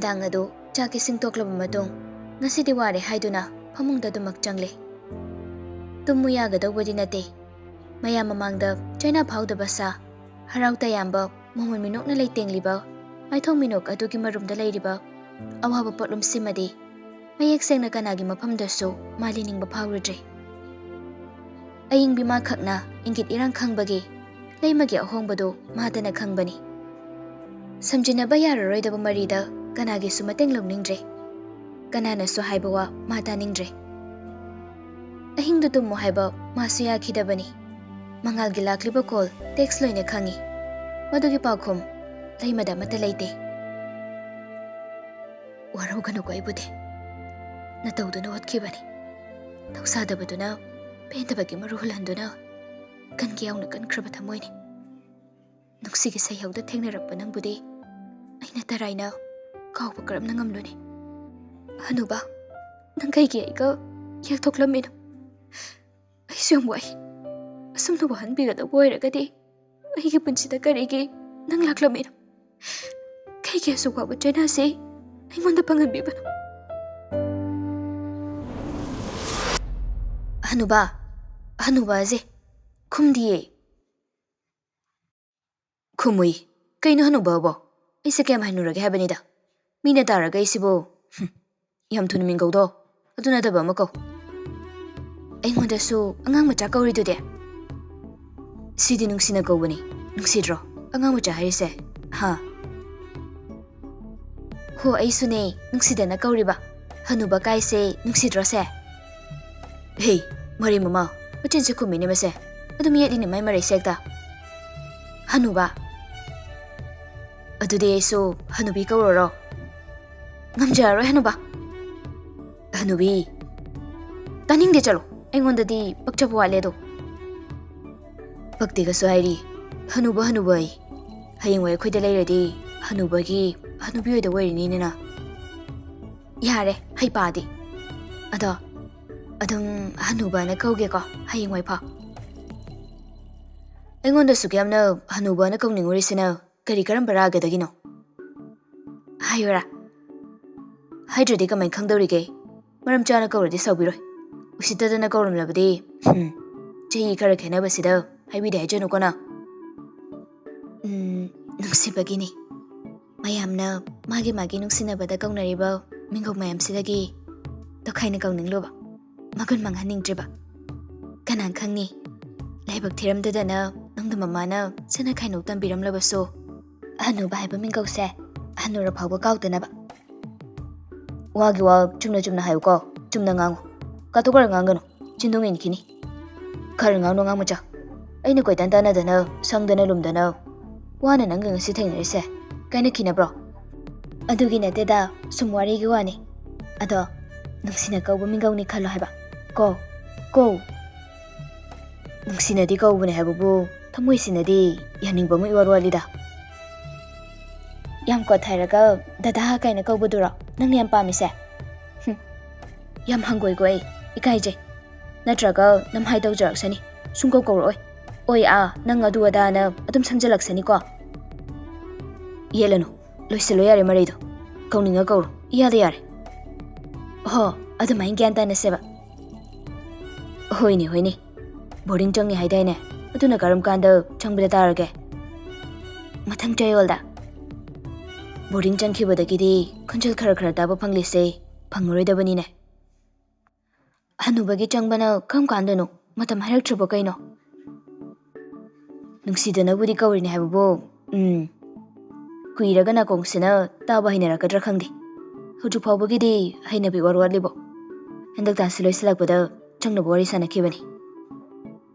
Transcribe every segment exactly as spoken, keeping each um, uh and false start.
ꯅꯨꯃꯤꯗꯥꯡ ꯑꯗꯨ ꯆꯥꯛ ꯏꯁꯤꯡ ꯇꯣꯛꯂꯕ ꯃꯇꯨꯡ, ꯉꯁꯤꯗꯤ ꯋꯥꯔꯦ ꯍꯥꯏꯗꯨꯅ ꯐꯃꯨꯡꯗ ꯑꯗꯨꯃꯛ ꯆꯪꯂꯦ꯫ ꯇꯨꯝꯃꯨ ꯌꯥꯒꯗꯧꯕꯗꯤ ꯅꯠꯇꯦ꯫ ꯃꯌꯥꯝ ꯃꯃꯥꯡꯗ ꯆꯩꯅꯥ ꯐꯥꯎꯗꯕ ꯁꯥ, ꯍꯔꯥꯎ ꯇꯌꯥꯝꯕ, ꯃꯃꯣꯟ ꯃꯤꯅꯣꯛꯅ ꯂꯩꯇꯦꯡꯂꯤꯕ ꯃꯥꯏꯊꯣꯡ ꯃꯤꯅꯣꯛ ꯑꯗꯨꯒꯤ ꯃꯔꯨꯝꯗ ꯂꯩꯔꯤꯕ ꯑꯋꯥꯕ ꯄꯣꯠꯂꯨꯝꯁꯤꯃꯗꯤ ꯃꯌꯦꯛ ꯁꯦꯡꯅ ꯀꯅꯥꯒꯤ ꯃꯐꯝꯗꯁꯨ ꯃꯥꯂꯤ ꯅꯤꯡꯕ ꯐꯥꯎꯔꯨꯗ꯭ꯔꯦ꯫ ꯑꯏꯪꯕꯤ ꯃꯥ ꯈꯛꯅ ꯏꯪꯒꯤꯠ ꯏꯔꯥꯡ ꯈꯪꯕꯒꯤ ꯂꯩꯃꯒꯤ ꯑꯍꯣꯡꯕꯗꯨ ꯃꯥꯇꯅ ꯈꯪꯕꯅꯤ꯫ ꯁꯝꯖꯤꯟꯅꯕ ꯌꯥꯔꯔꯣꯏꯗꯕ ꯃꯔꯤꯗ ꯀꯅꯥꯒꯤꯁꯨ ꯃꯇꯦꯡ ꯂꯧꯅꯤꯡꯗ꯭ꯔꯦ꯫ ꯀꯅꯥꯅꯁꯨ ꯍꯥꯏꯕ ꯋꯥ ꯃꯥ ꯇꯥꯅꯤꯡꯗ꯭ꯔꯦ꯫ ꯑꯍꯤꯡꯗꯨ ꯇꯨꯝꯃꯨ ꯍꯥꯏꯕ ꯃꯥꯁꯨ ꯌꯥꯈꯤꯗꯕꯅꯤ꯫ ꯃꯉꯥꯜꯒꯤ ꯂꯥꯛꯂꯤꯕ ꯀꯣꯜ, ꯇꯦꯛꯁ ꯂꯣꯏꯅ ꯈꯪꯏ꯫ ꯃꯗꯨꯒꯤ ꯄꯥꯎꯈꯨꯝ ꯂꯩꯃꯗ ꯑꯃꯠꯇ ꯂꯩꯇꯦ꯫ "ꯋꯥꯔꯧꯒꯅꯨꯀꯣ ꯑꯩꯕꯨꯗꯤ꯫ ꯅꯇꯧꯗꯨꯅ ꯑꯣꯠꯈꯤꯕꯅꯤ꯫ ꯊꯧꯁꯥꯗꯕꯗꯨꯅ ꯄꯦꯟꯗꯕꯒꯤ ꯃꯔꯨ ꯍꯨꯜꯍꯟꯗꯨꯅ ꯀꯟꯒꯦ ꯌꯥꯎꯅ ꯀꯟꯈ꯭ꯔꯕ ꯊꯃꯣꯏꯅꯤ꯫ ꯅꯨꯡꯁꯤꯒꯤ ꯁꯩꯍꯧꯗ ꯊꯦꯡꯅꯔꯛꯄ ꯅꯪꯕꯨꯗꯤ ꯑꯩꯅ ꯇꯔꯥꯏꯅ ꯀꯥꯎꯕ ꯀꯔꯝꯅ ꯉꯝꯂꯨꯅꯤ? ꯍꯅꯨꯕ, ꯅꯪ ꯀꯩꯒꯤ ꯑꯩꯒ ꯌꯦꯛꯊꯣꯛꯂꯝꯃꯤꯅꯣ? ꯑꯩꯁꯨ ꯌꯥꯝ ꯋꯥꯏ꯫ ꯑꯁꯨꯝꯅ ꯋꯥꯍꯟꯕꯤꯒꯗꯧꯕ ꯑꯣꯏꯔꯒꯗꯤ ꯑꯩꯒꯤ ꯄꯨꯟꯁꯤꯗ ꯀꯔꯤꯒꯤ ꯅꯪ ꯂꯥꯛꯂꯝꯃꯤꯅꯣ? ꯀꯩꯒꯤ ꯑꯁꯨꯛ ꯋꯥꯕ ꯆꯩꯅꯥꯁꯤ ꯑꯩꯉꯣꯟꯗ ꯐꯪꯍꯟꯕꯤꯕꯅꯣ?" "ꯍꯅꯨꯕ, ꯍꯅꯨꯕ ꯑꯖꯦ, ꯈꯨꯝꯗꯤꯌꯦ꯫" "ꯈꯨꯝꯃꯨꯏ꯫ ꯀꯩꯅꯣ ꯍꯅꯨꯕꯕꯣ? ꯑꯩꯁꯦ ꯀꯌꯥꯝ ꯍꯟꯅꯨꯔꯒꯦ ꯍꯥꯏꯕꯅꯤꯗ꯫ ꯃꯤꯅ ꯇꯥꯔꯒ ꯑꯩꯁꯤꯕꯨ, ꯍꯨꯝ, ꯌꯥꯝ ꯊꯨꯅ ꯃꯤꯡꯒꯧꯗꯣ꯫ ꯑꯗꯨ ꯅꯠꯇꯕ ꯑꯃ ꯀꯧ꯫ ꯑꯩꯉꯣꯟꯗꯁꯨ ꯑꯉꯥꯡ ꯃꯆꯥ ꯀꯧꯔꯤꯗꯨꯗꯤ?" "ꯁꯤꯗꯤ ꯅꯨꯡꯁꯤꯅ ꯀꯧꯕꯅꯤ꯫ ꯅꯨꯡꯁꯤꯗ꯭ꯔꯣ ꯑꯉꯥꯡ ꯃꯆꯥ ꯍꯥꯏꯔꯤꯁꯦ? ꯍꯥ?" "ꯍꯣ, ꯑꯩꯁꯨꯅꯦ ꯅꯨꯡꯁꯤꯗꯅ ꯀꯧꯔꯤꯕ꯫ ꯍꯅꯨꯕ ꯀꯥꯏꯁꯦ ꯅꯨꯡꯁꯤꯗ꯭ꯔꯣꯁꯦ?" "ꯍꯦ, ꯃꯔꯩ ꯃꯃꯥ, ꯃꯆꯤꯟꯁꯦ ꯈꯨꯝꯃꯤꯅꯦ ꯃꯁꯦ꯫ ꯑꯗꯨꯝ ꯌꯦꯠꯂꯤꯅꯦ ꯃꯥꯏ ꯃꯔꯩꯁꯦ ꯍꯦꯛꯇ꯫ ꯍꯅꯨꯕ꯫ ꯑꯗꯨꯗꯤ ꯑꯩꯁꯨ ꯍꯅꯨꯕꯤ ꯀꯧꯔꯣꯔꯣ?" "ꯉꯝꯖꯔꯔꯣꯏ ꯍꯅꯨꯕ꯫" "ꯍꯅꯨꯕꯤ꯫ ꯇꯥꯅꯤꯡꯗꯦ, ꯆꯠꯂꯣ꯫ ꯑꯩꯉꯣꯟꯗꯗꯤ ꯄꯛꯆꯕ ꯋꯥꯠꯂꯦ ꯑꯗꯣ꯫" ꯄꯛꯇꯦꯒꯁꯨ ꯍꯥꯏꯔꯤ꯫ ꯍꯅꯨꯕ ꯍꯅꯨꯕ ꯑꯩ꯫ ꯍꯌꯦꯡꯋꯥꯏ ꯑꯩꯈꯣꯏꯗ ꯂꯩꯔꯗꯤ ꯍꯅꯨꯕꯒꯤ ꯍꯅꯨꯕꯤ ꯑꯣꯏꯗ ꯑꯣꯏꯔꯤꯅꯤꯅ꯫ ꯌꯥꯔꯦ, ꯍꯩꯄꯥꯗꯤ꯫ ꯑꯗꯣ ꯑꯗꯨꯝ ꯍꯅꯨꯕꯅ ꯀꯧꯒꯦꯀꯣ, ꯍꯌꯦꯡꯋꯥꯏ ꯐꯥꯎ꯫ ꯑꯩꯉꯣꯟꯗ ꯑꯁꯨꯛ ꯌꯥꯝꯅ ꯍꯅꯨꯕꯅ ꯀꯧꯅꯤꯡꯉꯨꯔꯤꯁꯤꯅ ꯀꯔꯤ ꯀꯔꯝꯕ ꯔꯥꯒꯗꯒꯤꯅꯣ? ꯍꯥꯏꯌꯨꯔꯥ? ꯍꯥꯏꯗ꯭ꯔꯗꯤ ꯀꯃꯥꯏꯅ ꯈꯪꯗꯧꯔꯤꯒꯦ? ꯃꯔꯝ ꯆꯥꯅ ꯀꯧꯔꯗꯤ ꯁꯥꯎꯕꯤꯔꯣꯏ꯫ ꯎꯁꯤꯠꯇꯗꯅ ꯀꯧꯔꯝꯂꯕꯗꯤ, ꯍꯨꯝ, ꯆꯍꯤ ꯈꯔ ꯈꯦꯠꯅꯕꯁꯤꯗ ꯍꯥꯏꯕꯤꯗꯦ ꯍꯥꯏꯖꯅꯨꯀꯣ ꯅꯪ꯫ ꯎꯝ, ꯅꯨꯡꯁꯤꯕꯒꯤꯅꯤ꯫ ꯃꯌꯥꯝꯅ ꯃꯥꯒꯤ ꯃꯥꯒꯤ ꯅꯨꯡꯁꯤꯅꯕꯗ ꯀꯧꯅꯔꯤꯕ ꯃꯤꯡꯒꯧ ꯃꯌꯥꯝꯁꯤꯗꯒꯤ ꯇꯣꯈꯥꯏꯅ ꯀꯧꯅꯤꯡꯂꯨꯕ, ꯃꯒꯨꯟ ꯃꯥꯡꯍꯟꯅꯤꯡꯗ꯭ꯔꯤꯕ꯫ ꯀꯅꯥ ꯈꯪꯅꯤ, ꯂꯥꯏꯕꯛ ꯊꯤꯔꯝꯗꯗꯅ ꯅꯪꯗ ꯃꯃꯥꯅ ꯁꯅꯥ ꯈꯥꯏꯅꯧ ꯇꯝꯕꯤꯔꯝꯂꯕꯁꯨ꯫ ꯑꯍꯅꯨꯕ ꯍꯥꯏꯕ ꯃꯤꯡꯒꯧꯁꯦ ꯑꯍꯅꯨꯔ ꯐꯥꯎꯕ ꯀꯥꯎꯗꯅꯕ꯫ ꯋꯥꯒꯤ ꯋꯥ ꯆꯨꯝꯅ ꯆꯨꯝꯅ ꯍꯥꯏꯌꯨꯀꯣ, ꯆꯨꯝꯅ ꯉꯥꯡꯉꯨ꯫ ꯀꯥꯇꯨ ꯀꯥꯔꯟ ꯉꯥꯡꯒꯅꯨ, ꯆꯤꯟꯗꯣꯡ ꯏꯟꯈꯤꯅꯤ꯫ ꯈꯔ ꯉꯥꯡꯅꯨ, ꯑꯉꯥꯡ ꯃꯆꯥ꯫ ꯑꯩꯅ ꯀꯣꯏꯇꯥꯟ ꯇꯥꯟꯅꯗꯅ, ꯁꯪꯗꯅ ꯂꯨꯝꯗꯅ ꯋꯥꯅ ꯅꯪꯒ ꯉꯁꯤ ꯊꯦꯡꯅꯔꯤꯁꯦ ꯀꯥꯏꯅꯈꯤꯅꯕ꯭ꯔꯣ? ꯑꯗꯨꯒꯤ ꯅꯠꯇꯦꯗ, ꯁꯨꯝ ꯋꯥꯔꯤꯒꯤ ꯋꯥꯅꯤ꯫ ꯑꯗꯣ ꯅꯨꯡꯁꯤꯅ ꯀꯧꯕ ꯃꯤꯡꯒꯧꯅꯤ ꯈꯜꯂꯣ ꯍꯥꯏꯕ꯫ ꯀꯣ, ꯀꯣ꯫ ꯅꯨꯡꯁꯤꯅꯗꯤ ꯀꯧꯕꯅꯦ ꯍꯥꯏꯕꯕꯨ ꯊꯃꯣꯏꯁꯤꯅꯗꯤ ꯌꯥꯅꯤꯡꯕ ꯑꯃ ꯏꯋꯥꯠ ꯋꯥꯠꯂꯤꯗ꯫ ꯌꯥꯝ ꯀꯣꯠꯊꯔꯒ ꯗꯗꯥ ꯀꯥꯏꯅ ꯀꯧꯕꯗꯨꯔꯣ ꯅꯪꯅ ꯌꯥꯝ ꯄꯥꯝꯃꯤꯁꯦ? ꯍꯨꯝ, ꯌꯥꯝ ꯍꯪꯒꯣꯏꯀꯣ ꯑꯩ, ꯏꯀꯥꯏꯖꯩ꯫ ꯅꯠꯇ꯭ꯔꯒ ꯅꯝꯍꯥꯏ ꯇꯧꯖꯔꯛꯁꯅꯤ, ꯁꯨꯡꯀꯧ ꯀꯧꯔꯛꯑꯣꯏ꯫ ꯑꯣꯏ ꯑꯥ, ꯅꯪ ꯑꯗꯨ ꯑꯗꯥꯅ ꯑꯗꯨꯝ ꯁꯝꯖꯜꯂꯛꯁꯅꯤꯀꯣ꯫ ꯌꯦꯠꯂꯅꯨ, ꯂꯣꯏꯁꯤꯜꯂꯣ ꯌꯥꯔꯦ ꯃꯔꯩꯗꯣ꯫ ꯀꯧꯅꯤꯡꯉ ꯀꯧꯔꯣ, ꯏꯌꯥꯗ ꯌꯥꯔꯦ꯫ ꯍꯣ, ꯑꯗꯨꯃꯥꯏꯅ ꯒ꯭ꯌꯥꯟ ꯇꯥꯅꯁꯦꯕ꯫ ꯍꯣꯏꯅꯦ, ꯍꯣꯏꯅꯦ꯫ ꯕꯣꯔꯗꯤꯡ ꯆꯪꯉꯦ ꯍꯥꯏꯗꯥꯏꯅꯦ? ꯑꯗꯨꯅ ꯀꯔꯝ ꯀꯥꯟꯗ ꯆꯪꯕꯗ ꯇꯥꯔꯒꯦ? ꯃꯊꯪ ꯆꯌꯣꯜꯗ꯫ ꯕꯣꯔꯗꯤꯡ ꯆꯪꯈꯤꯕꯗꯒꯤꯗꯤ ꯈꯣꯟꯖꯦꯜ ꯈꯔ ꯈꯔ ꯇꯥꯕ ꯐꯪꯂꯤꯁꯦ ꯐꯪꯉꯔꯣꯏꯗꯕꯅꯤꯅꯦ꯫ ꯍꯅꯨꯕꯒꯤ ꯆꯪꯕꯅ ꯀꯔꯝ ꯀꯥꯟꯗꯅꯣ? ꯃꯇꯝ ꯍꯥꯏꯔꯛꯇ꯭ꯔꯕꯣ ꯀꯩꯅꯣ? ꯅꯨꯡꯁꯤꯗꯅꯕꯨꯗꯤ ꯀꯧꯔꯤꯅꯦ ꯍꯥꯏꯕꯕꯨ, ꯎꯝ, ꯀꯨꯏꯔꯒ ꯅꯥꯀꯣꯡꯁꯤꯅ ꯇꯥꯕ ꯍꯩꯅꯔꯛꯀꯗ꯭ꯔꯥ ꯈꯪꯗꯦ꯫ ꯍꯧꯖꯤꯛ ꯐꯥꯎꯕꯒꯤꯗꯤ ꯍꯩꯅꯕꯤ ꯋꯥꯠ ꯋꯥꯠꯂꯤꯕꯣ꯫ ꯍꯟꯗꯛ ꯊꯥꯁꯤ ꯂꯣꯏꯁꯤꯜꯂꯛꯄꯗ ꯆꯪꯅꯕ ꯋꯥꯔꯤ ꯁꯥꯟꯅꯈꯤꯕꯅꯤ꯫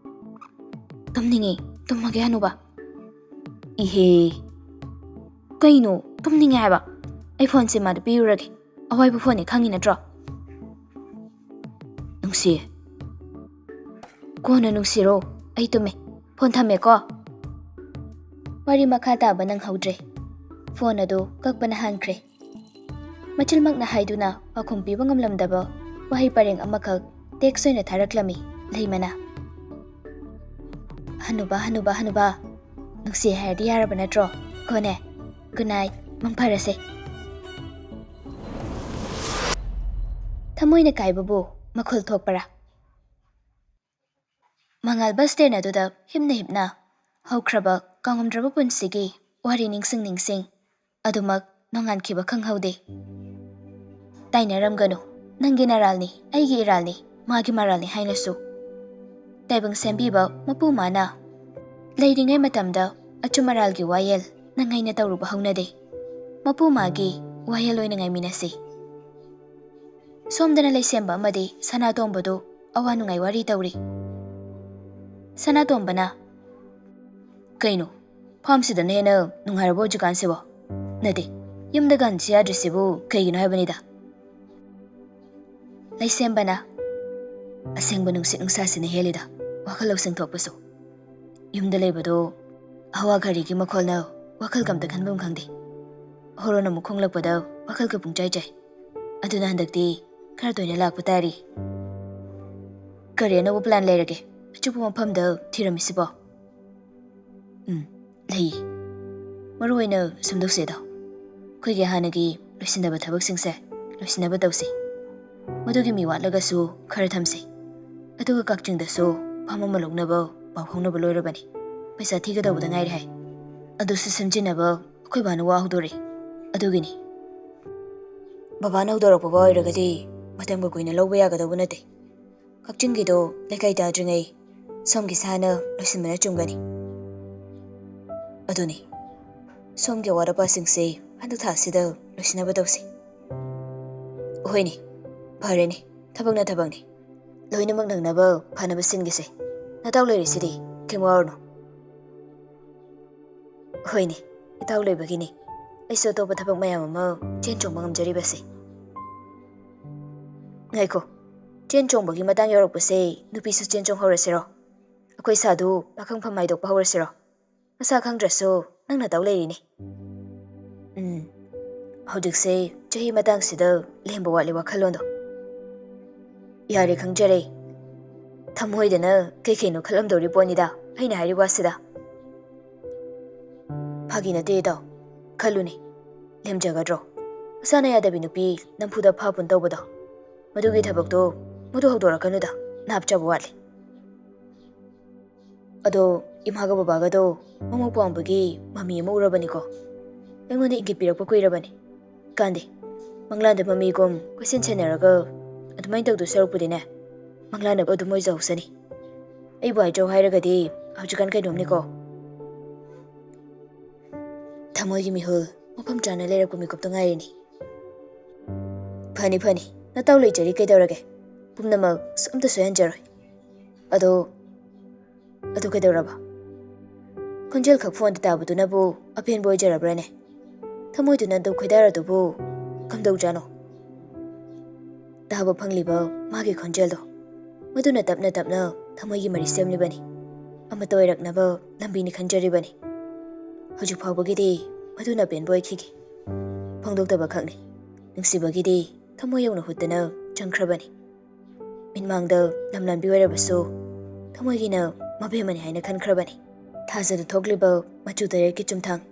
ꯇꯨꯝꯅꯤꯡꯉꯤ, ꯇꯨꯝꯃꯒꯦ ꯍꯅꯨꯕ꯫ ꯏꯍꯦ, ꯀꯩꯅꯣ ꯇꯨꯝꯅꯤꯡꯉꯦ ꯍꯥꯏꯕ? ꯑꯩ ꯐꯣꯟꯁꯦ ꯃꯥꯗ ꯄꯤꯔꯨꯔꯒꯦ, ꯑꯋꯥꯏꯕ ꯐꯣꯟꯅꯤ ꯈꯪꯉꯤ ꯅꯠꯇ꯭ꯔꯣ? ꯅꯨꯡꯁꯤ꯫ ꯀꯣꯟꯅ ꯅꯨꯡꯁꯤꯔꯣ, ꯑꯩ ꯇꯨꯝꯃꯦ, ꯐꯣꯟ ꯊꯝꯃꯦꯀꯣ꯫ ꯋꯥꯔꯤ ꯃꯈꯥ ꯇꯥꯕ ꯅꯪꯍꯧꯗ꯭ꯔꯦ꯫ ꯐꯣꯟ ꯑꯗꯨ ꯀꯛꯄꯅ ꯍꯥꯟꯈ꯭ꯔꯦ꯫ ꯃꯆꯤꯜꯃꯛꯅ ꯍꯥꯏꯗꯨꯅ ꯄꯥꯎꯈꯨꯝ ꯄꯤꯕ ꯉꯝꯂꯝꯗꯕ ꯋꯥꯍꯩ ꯄꯔꯦꯡ ꯑꯃꯈꯛ ꯇꯦꯛꯁ ꯑꯣꯏꯅ ꯊꯥꯔꯛꯂꯝꯃꯤ ꯂꯩꯃꯅ꯫ ꯍꯅꯨꯕ, ꯍꯅꯨꯕ, ꯍꯅꯨꯕ, ꯅꯨꯡꯁꯤ ꯍꯥꯏꯔꯗꯤ ꯌꯥꯔꯕ ꯅꯠꯇ꯭ꯔꯣ? ꯀꯣꯅꯦ, ꯒꯨꯗ ꯅꯥꯏꯠ, ꯃꯪ ꯐꯔꯁꯦ꯫ ꯊꯃꯣꯏꯅ ꯀꯥꯏꯕꯕꯨ ꯃꯈꯣꯜ ꯊꯣꯛꯄꯔꯥ? ꯃꯉꯥꯜ ꯕꯁ ꯁ꯭ꯇꯦꯟ ꯑꯗꯨꯗ ꯍꯤꯞꯅ ꯍꯤꯞꯅ ꯍꯧꯈ꯭ꯔꯕ ꯀꯥꯎꯉꯝꯗ꯭ꯔꯕ ꯄꯨꯟꯁꯤꯒꯤ ꯋꯥꯔꯤ ꯅꯤꯡꯁꯤꯡ ꯅꯤꯡꯁꯤꯡ ꯑꯗꯨꯃꯛ ꯅꯣꯡꯉꯥꯟꯈꯤꯕ ꯈꯪꯍꯧꯗꯦ꯫ "ꯇꯥꯏꯅꯔꯝꯒꯅꯨ, ꯅꯪꯒꯤ ꯅꯔꯥꯜꯅꯤ, ꯑꯩꯒꯤ ꯏꯔꯥꯜꯅꯤ, ꯃꯥꯒꯤ ꯃꯔꯥꯜꯅꯤ" ꯍꯥꯏꯅꯁꯨ꯫ ꯇꯥꯏꯕꯪ ꯁꯦꯝꯕꯤꯕ ꯃꯄꯨ ꯃꯥꯅ ꯂꯩꯔꯤꯉꯩ ꯃꯇꯝꯗ ꯑꯆꯨꯝ ꯑꯔꯥꯜꯒꯤ ꯋꯥꯌꯦꯜ ꯅꯪ ꯑꯩꯅ ꯇꯧꯔꯨꯕ ꯍꯧꯅꯗꯦ꯫ ꯃꯄꯨ ꯃꯥꯒꯤ ꯋꯥꯌꯦꯜ ꯑꯣꯏꯅ ꯉꯥꯏꯃꯤꯟꯅꯁꯤ꯫ ꯁꯣꯝꯗꯅ ꯂꯩꯁꯦꯝꯕ ꯑꯃꯗꯤ ꯁꯅꯥꯇꯣꯝꯕꯗꯨ ꯑꯋꯥ ꯅꯨꯡꯉꯥꯏ ꯋꯥꯔꯤ ꯇꯧꯔꯤ꯫ ꯁꯅꯥꯇꯣꯝꯕꯅ, "ꯀꯩꯅꯣ, ꯐꯥꯝꯁꯤꯗꯅ ꯍꯦꯟꯅ ꯅꯨꯡꯉꯥꯏꯔꯕꯣ ꯍꯧꯖꯤꯛꯀꯥꯟꯁꯤꯕꯣ? ꯅꯠꯇꯦ, ꯌꯨꯝꯗ ꯒꯥꯟꯁꯤ ꯌꯥꯗ꯭ꯔꯤꯁꯤꯕꯨ ꯀꯩꯒꯤꯅꯣ ꯍꯥꯏꯕꯅꯤꯗ?" ꯂꯩꯁꯦꯝꯕꯅ, "ꯑꯁꯦꯡꯕ ꯅꯨꯡꯁꯤꯠ ꯅꯨꯡꯁꯥꯁꯤꯅ ꯍꯦꯜꯂꯤꯗ ꯋꯥꯈꯜ ꯂꯧꯁꯤꯡ ꯊꯣꯛꯄꯁꯨ꯫ ꯌꯨꯝꯗ ꯂꯩꯕꯗꯣ ꯍꯋꯥ ꯒꯥꯔꯤꯒꯤ ꯃꯈꯣꯜꯅ ꯋꯥꯈꯜꯒ ꯑꯝꯇ ꯈꯟꯐꯝ ꯈꯪꯗꯦ꯫ ꯍꯣꯔꯣꯟ ꯑꯃꯨꯛ ꯈꯣꯡꯂꯛꯄꯗ ꯋꯥꯈꯜꯒ ꯄꯨꯡꯆꯥꯏ ꯆꯥꯏ꯫ ꯑꯗꯨꯅ ꯍꯟꯗꯛꯇꯤ ꯈꯔ ꯇꯣꯏꯅ ꯂꯥꯛꯄ ꯇꯥꯔꯤ꯫ ꯀꯔꯤ ꯑꯅꯧꯕ ꯄ꯭ꯂꯥꯟ ꯂꯩꯔꯒꯦ ꯑꯆꯨꯞꯄ ꯃꯐꯝꯗ ꯊꯤꯔꯝꯃꯤꯁꯤꯕꯣ?" "ꯎꯝ, ꯂꯩꯌꯦ꯫ ꯃꯔꯨ ꯑꯣꯏꯅ ꯁꯨꯝ ꯇꯧꯁꯦꯗꯣ, ꯑꯩꯈꯣꯏꯒꯤ ꯍꯥꯟꯅꯒꯤ ꯂꯣꯏꯁꯤꯟꯗꯕ ꯊꯕꯛꯁꯤꯡꯁꯦ ꯂꯣꯏꯁꯤꯟꯅꯕ ꯇꯧꯁꯤ꯫ ꯃꯗꯨꯒꯤ ꯃꯤ ꯋꯥꯠꯂꯒꯁꯨ ꯈꯔ ꯊꯝꯁꯤ꯫ ꯑꯗꯨꯒ ꯀꯛꯆꯤꯡꯗꯁꯨ ꯐꯥꯝ ꯑꯃ ꯂꯧꯅꯕ ꯄꯥꯎ ꯐꯥꯎꯅꯕ ꯂꯣꯏꯔꯕꯅꯤ꯫ ꯄꯩꯁꯥ ꯊꯤꯒꯗꯧꯕꯗ ꯉꯥꯏꯔꯦ ꯍꯥꯏ꯫ ꯑꯗꯨꯁꯨ ꯁꯦꯝꯖꯤꯟꯅꯕ ꯑꯩꯈꯣꯏ ꯕꯥꯅ ꯋꯥ ꯍꯧꯗꯣꯔꯛꯑꯦ꯫ ꯑꯗꯨꯒꯤꯅꯤ꯫ ꯕꯕꯥꯅ ꯍꯧꯗꯣꯔꯛꯄ ꯋꯥ ꯑꯣꯏꯔꯒꯗꯤ ꯃꯇꯝꯒ ꯀꯨꯏꯅ ꯂꯧꯕ ꯌꯥꯒꯗꯧꯕ ꯅꯠꯇꯦ꯫ ꯀꯛꯆꯤꯡꯒꯤꯗꯣ ꯂꯩꯀꯥꯏ ꯇꯥꯗ꯭ꯔꯤꯉꯩ ꯁꯣꯝꯒꯤ ꯁꯥꯅ ꯂꯣꯏꯁꯤꯟꯕꯅ ꯆꯨꯝꯒꯅꯤ꯫ ꯑꯗꯨꯅꯤ, ꯁꯣꯝꯒꯤ ꯑꯋꯥꯠ ꯑꯄꯥꯁꯤꯡꯁꯦ ꯍꯟꯗꯛ ꯊꯥꯁꯤꯗ ꯂꯣꯏꯁꯤꯟꯅꯕ ꯇꯧꯁꯤ꯫" "ꯍꯣꯏꯅꯦ, ꯐꯔꯦꯅꯦ, ꯊꯕꯛꯅ ꯊꯕꯛꯅꯤ꯫ ꯂꯣꯏꯅꯃꯛ ꯅꯪꯅꯕ ꯐꯅꯕ ꯁꯤꯟꯒꯦꯁꯦ꯫ ꯅꯇꯥꯎ ꯂꯩꯔꯤꯁꯤꯗꯤ, ꯀꯩꯝ ꯋꯥꯔꯨꯅꯨ꯫" "ꯍꯣꯏꯅꯦ, ꯏꯇꯥꯎ ꯂꯩꯕꯒꯤꯅꯤ ꯑꯩꯁꯨ ꯑꯇꯣꯞꯄ ꯊꯕꯛ ꯃꯌꯥꯝ ꯑꯃ ꯆꯦꯟ ꯆꯣꯡꯕ ꯉꯝꯖꯔꯤꯕꯁꯦ꯫" "ꯉꯥꯏꯈꯣ, ꯆꯦꯟ ꯆꯣꯡꯕꯒꯤ ꯃꯇꯥꯡ ꯌꯧꯔꯛꯄꯁꯦ ꯅꯨꯄꯤꯁꯨ ꯆꯦꯟ ꯆꯣꯡꯍꯧꯔꯁꯤꯔꯣ? ꯑꯩꯈꯣꯏ ꯁꯥꯗꯨ ꯄꯥꯈꯪ ꯐꯝ ꯍꯥꯏꯗꯣꯛꯄ ꯍꯧꯔꯁꯤꯔꯣ? ꯃꯁꯥ ꯈꯪꯗ꯭ꯔꯁꯨ ꯅꯪ ꯅꯇꯥꯎ ꯂꯩꯔꯤꯅꯦ꯫" "ꯎꯝ, ꯍꯧꯖꯤꯛꯁꯦ ꯆꯍꯤ ꯃꯇꯥꯡꯁꯤꯗ ꯂꯦꯝꯕ ꯋꯥꯠꯂꯤ ꯋꯥꯈꯜꯂꯣꯟꯗꯣ꯫" "ꯌꯥꯔꯦ, ꯈꯪꯖꯔꯦ꯫ ꯊꯃꯣꯏꯗꯅ ꯀꯩ ꯀꯩꯅꯣ ꯈꯜꯂꯝꯗꯧꯔꯤ ꯄꯣꯠꯅꯤꯗ ꯑꯩꯅ ꯍꯥꯏꯔꯤ ꯋꯥꯁꯤꯗ꯫" "ꯐꯥꯒꯤ ꯅꯠꯇꯦ ꯏꯇꯥꯎ, ꯈꯜꯂꯨꯅꯦ꯫ ꯂꯦꯝꯖꯒꯗ꯭ꯔꯣ? ꯃꯁꯥꯅ ꯌꯥꯗꯕꯤ ꯅꯨꯄꯤ ꯅꯝꯐꯨꯗ ꯐꯥ ꯄꯨꯟ ꯇꯧꯕꯗꯣ꯫ ꯃꯗꯨꯒꯤ ꯊꯕꯛꯇꯣ ꯃꯗꯨ ꯍꯧꯗꯣꯔꯛꯀꯅꯨꯗ, ꯅꯥꯞ ꯆꯥꯕ ꯋꯥꯠꯂꯤ꯫ ꯑꯗꯣ ꯏꯃꯥꯒ ꯕꯕꯥꯒꯗꯣ ꯃꯃꯧ ꯄꯥꯝꯕꯒꯤ ꯃꯃꯤ ꯑꯃ ꯎꯔꯕꯅꯤꯀꯣ꯫ ꯑꯩꯉꯣꯟꯗ ꯏꯪꯒꯤꯠ ꯄꯤꯔꯛꯄ ꯀꯨꯏꯔꯕꯅꯤ꯫ ꯀꯥꯟꯗꯦ, ꯃꯪꯂꯥꯟꯗ ꯃꯃꯤꯒꯨꯝ ꯀꯣꯏꯁꯦꯟ ꯁꯦꯟꯅꯔꯒ ꯑꯗꯨꯃꯥꯏꯅ ꯇꯧꯗꯣꯏ ꯁꯔꯨꯛꯄꯨꯗꯤꯅꯦ, ꯃꯪꯂꯥꯟꯅꯕ ꯑꯗꯨꯝ ꯑꯣꯏꯖꯍꯧꯁꯅꯤ꯫ ꯑꯩꯕꯨ ꯍꯥꯏꯖꯧ ꯍꯥꯏꯔꯒꯗꯤ ꯍꯧꯖꯤꯛꯀꯥꯟ ꯀꯩꯅꯣꯝꯅꯤꯀꯣ꯫ ꯊꯃꯣꯏꯒꯤ ꯃꯤꯍꯨꯜ ꯃꯐꯝ ꯆꯥꯅ ꯂꯩꯔꯛꯄ ꯃꯤꯀꯨꯞꯇ ꯉꯥꯏꯔꯤꯅꯤ꯫ ꯐꯅꯤ ꯐꯅꯤ, ꯅꯇꯥꯎ ꯂꯩꯖꯔꯤ ꯀꯩꯗꯧꯔꯒꯦ? ꯄꯨꯝꯅꯃꯛ ꯑꯝꯇ ꯁꯣꯏꯍꯟꯖꯔꯣꯏ꯫ ꯑꯗꯣ, ꯑꯗꯨ ꯀꯩꯗꯧꯔꯕ? ꯈꯣꯟꯖꯦꯜ ꯈꯛ ꯐꯣꯟꯗ ꯇꯥꯕꯗꯨꯅꯕꯨ ꯑꯄꯦꯟꯕ ꯑꯣꯏꯖꯔꯕ꯭ꯔꯥꯅꯦ? ꯊꯃꯣꯏꯗꯨꯅ ꯑꯗꯨ ꯈꯣꯏꯗꯥꯔꯗꯨꯕꯨ ꯀꯝꯗꯧꯖꯥꯠꯅꯣ? ꯇꯥꯕ ꯐꯪꯂꯤꯕ ꯃꯥꯒꯤ ꯈꯣꯟꯖꯦꯜꯗꯣ, ꯃꯗꯨꯅ ꯇꯞꯅ ꯇꯞꯅ ꯊꯃꯣꯏꯒꯤ ꯃꯔꯤ ꯁꯦꯝꯂꯤꯕꯅꯤ꯫ ꯑꯃꯠꯇ ꯑꯣꯏꯔꯛꯅꯕ ꯂꯝꯕꯤꯅꯤ ꯈꯟꯖꯔꯤꯕꯅꯤ꯫ ꯍꯧꯖꯤꯛ ꯐꯥꯎꯕꯒꯤꯗꯤ ꯃꯗꯨꯅ ꯑꯄꯦꯟꯕ ꯑꯣꯏꯈꯤꯒꯦ꯫ ꯐꯣꯡꯗꯣꯛꯇꯕ ꯈꯛꯅꯤ꯫ ꯅꯨꯡꯁꯤꯕꯒꯤꯗꯤ ꯊꯃꯣꯏ ꯌꯧꯅ ꯍꯨꯠꯇꯅ ꯆꯪꯈ꯭ꯔꯕꯅꯤ꯫ ꯃꯤꯠꯃꯥꯡꯗ ꯂꯝꯂꯥꯟꯕꯤ ꯑꯣꯏꯔꯕꯁꯨ ꯊꯃꯣꯏꯒꯤꯅ ꯃꯕꯦꯝꯃꯅꯤ ꯍꯥꯏꯅ ꯈꯟꯈ꯭ꯔꯕꯅꯤ꯫ ꯊꯥꯖꯗ ꯊꯣꯛꯂꯤꯕ ꯃꯆꯨ ꯇꯔꯦꯠꯀꯤ ꯆꯨꯝꯊꯥꯡ,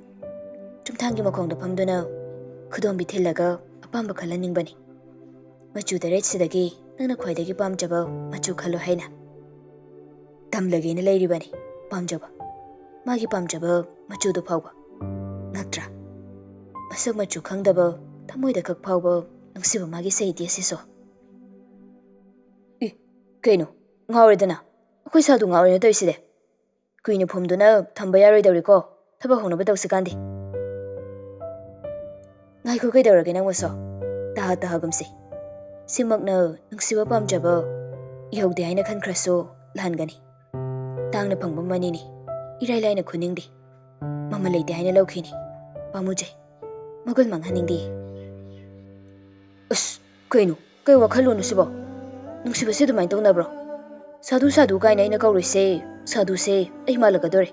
ꯆꯨꯝꯊꯥꯡꯒꯤ ꯃꯈꯣꯡꯗ ꯐꯝꯗꯨꯅ ꯈꯨꯗꯣꯝꯕꯤ ꯊꯤꯜꯂꯒ ꯑꯄꯥꯝꯕ ꯈꯜꯍꯟꯅꯤꯡꯕꯅꯤ꯫ ꯃꯆꯨ ꯇꯔꯦꯠꯁꯤꯗꯒꯤ ꯅꯪꯅ ꯈ꯭ꯋꯥꯏꯗꯒꯤ ꯄꯥꯝꯖꯕ ꯃꯆꯨ ꯈꯜꯂꯨ ꯍꯥꯏꯅ ꯇꯝꯂꯒꯦꯅ ꯂꯩꯔꯤꯕꯅꯤ꯫ ꯄꯥꯝꯖꯕ, ꯃꯥꯒꯤ ꯄꯥꯝꯖꯕ ꯃꯆꯨꯗꯨ ꯐꯥꯎꯕ꯫ ꯅꯠꯇ꯭ꯔꯥ? ꯃꯁꯛ ꯃꯆꯨ ꯈꯪꯗꯕ, ꯊꯃꯣꯏꯗ ꯈꯛ ꯐꯥꯎꯕ ꯅꯨꯡꯁꯤꯕ ꯃꯥꯒꯤ ꯁꯍꯤꯇ꯭ꯌ ꯑꯁꯤꯁꯨ꯫ ꯏ, ꯀꯩꯅꯣ? ꯉꯥꯎꯔꯦꯗꯅ꯫ ꯑꯩꯈꯣꯏ ꯁꯥꯗꯨ ꯉꯥꯎꯔꯦꯅ ꯇꯧꯔꯤꯁꯤꯗꯤ꯫ ꯀꯨꯏꯅ ꯐꯨꯝꯗꯨꯅ ꯊꯝꯕ ꯌꯥꯔꯣꯏꯗꯧꯔꯤꯀꯣ꯫ ꯊꯕꯛ ꯍꯧꯅꯕ ꯇꯧꯁꯤꯀꯥꯟꯗꯤ꯫ ꯉꯥꯏꯈꯣ, ꯀꯩꯗꯧꯔꯒꯦ ꯅꯪꯕꯨꯁꯨ? ꯇꯍꯥ ꯇꯍꯥꯒꯨꯝꯁꯤ꯫ ꯁꯤꯃꯛꯅ ꯅꯨꯡꯁꯤꯕ ꯄꯥꯝꯖꯕ ꯏꯍꯧꯗꯦ ꯍꯥꯏꯅ ꯈꯟꯈ꯭ꯔꯁꯨ ꯂꯥꯟꯒꯅꯤ꯫ ꯇꯥꯡꯅ ꯐꯪꯕ ꯃꯅꯤꯅꯤ꯫ ꯏꯔꯥꯏ ꯂꯥꯏꯅ ꯈꯨꯅꯤꯡꯗꯦ꯫ ꯃꯃꯜ ꯂꯩꯇꯦ ꯍꯥꯏꯅ ꯂꯧꯈꯤꯅꯤ꯫ ꯄꯥꯝꯃꯨꯖꯩ꯫ ꯃꯒꯨꯟ ꯃꯥꯡꯍꯟꯅꯤꯡꯗꯦ꯫ ꯑꯁ, ꯀꯩꯅꯣ? ꯀꯩ ꯋꯥꯈꯜꯂꯣꯟꯅꯣ ꯁꯤꯕꯣ? ꯅꯨꯡꯁꯤꯕꯁꯦ ꯑꯗꯨꯃꯥꯏꯅ ꯇꯧꯅꯕ꯭ꯔꯣ? ꯁꯥꯗꯨ, ꯁꯥꯗꯨ ꯀꯥꯏꯅ ꯑꯩꯅ ꯀꯧꯔꯤꯁꯦ, ꯁꯥꯗꯨꯁꯦ ꯑꯩ ꯃꯥꯜꯂꯛꯀꯗꯧꯔꯦ꯫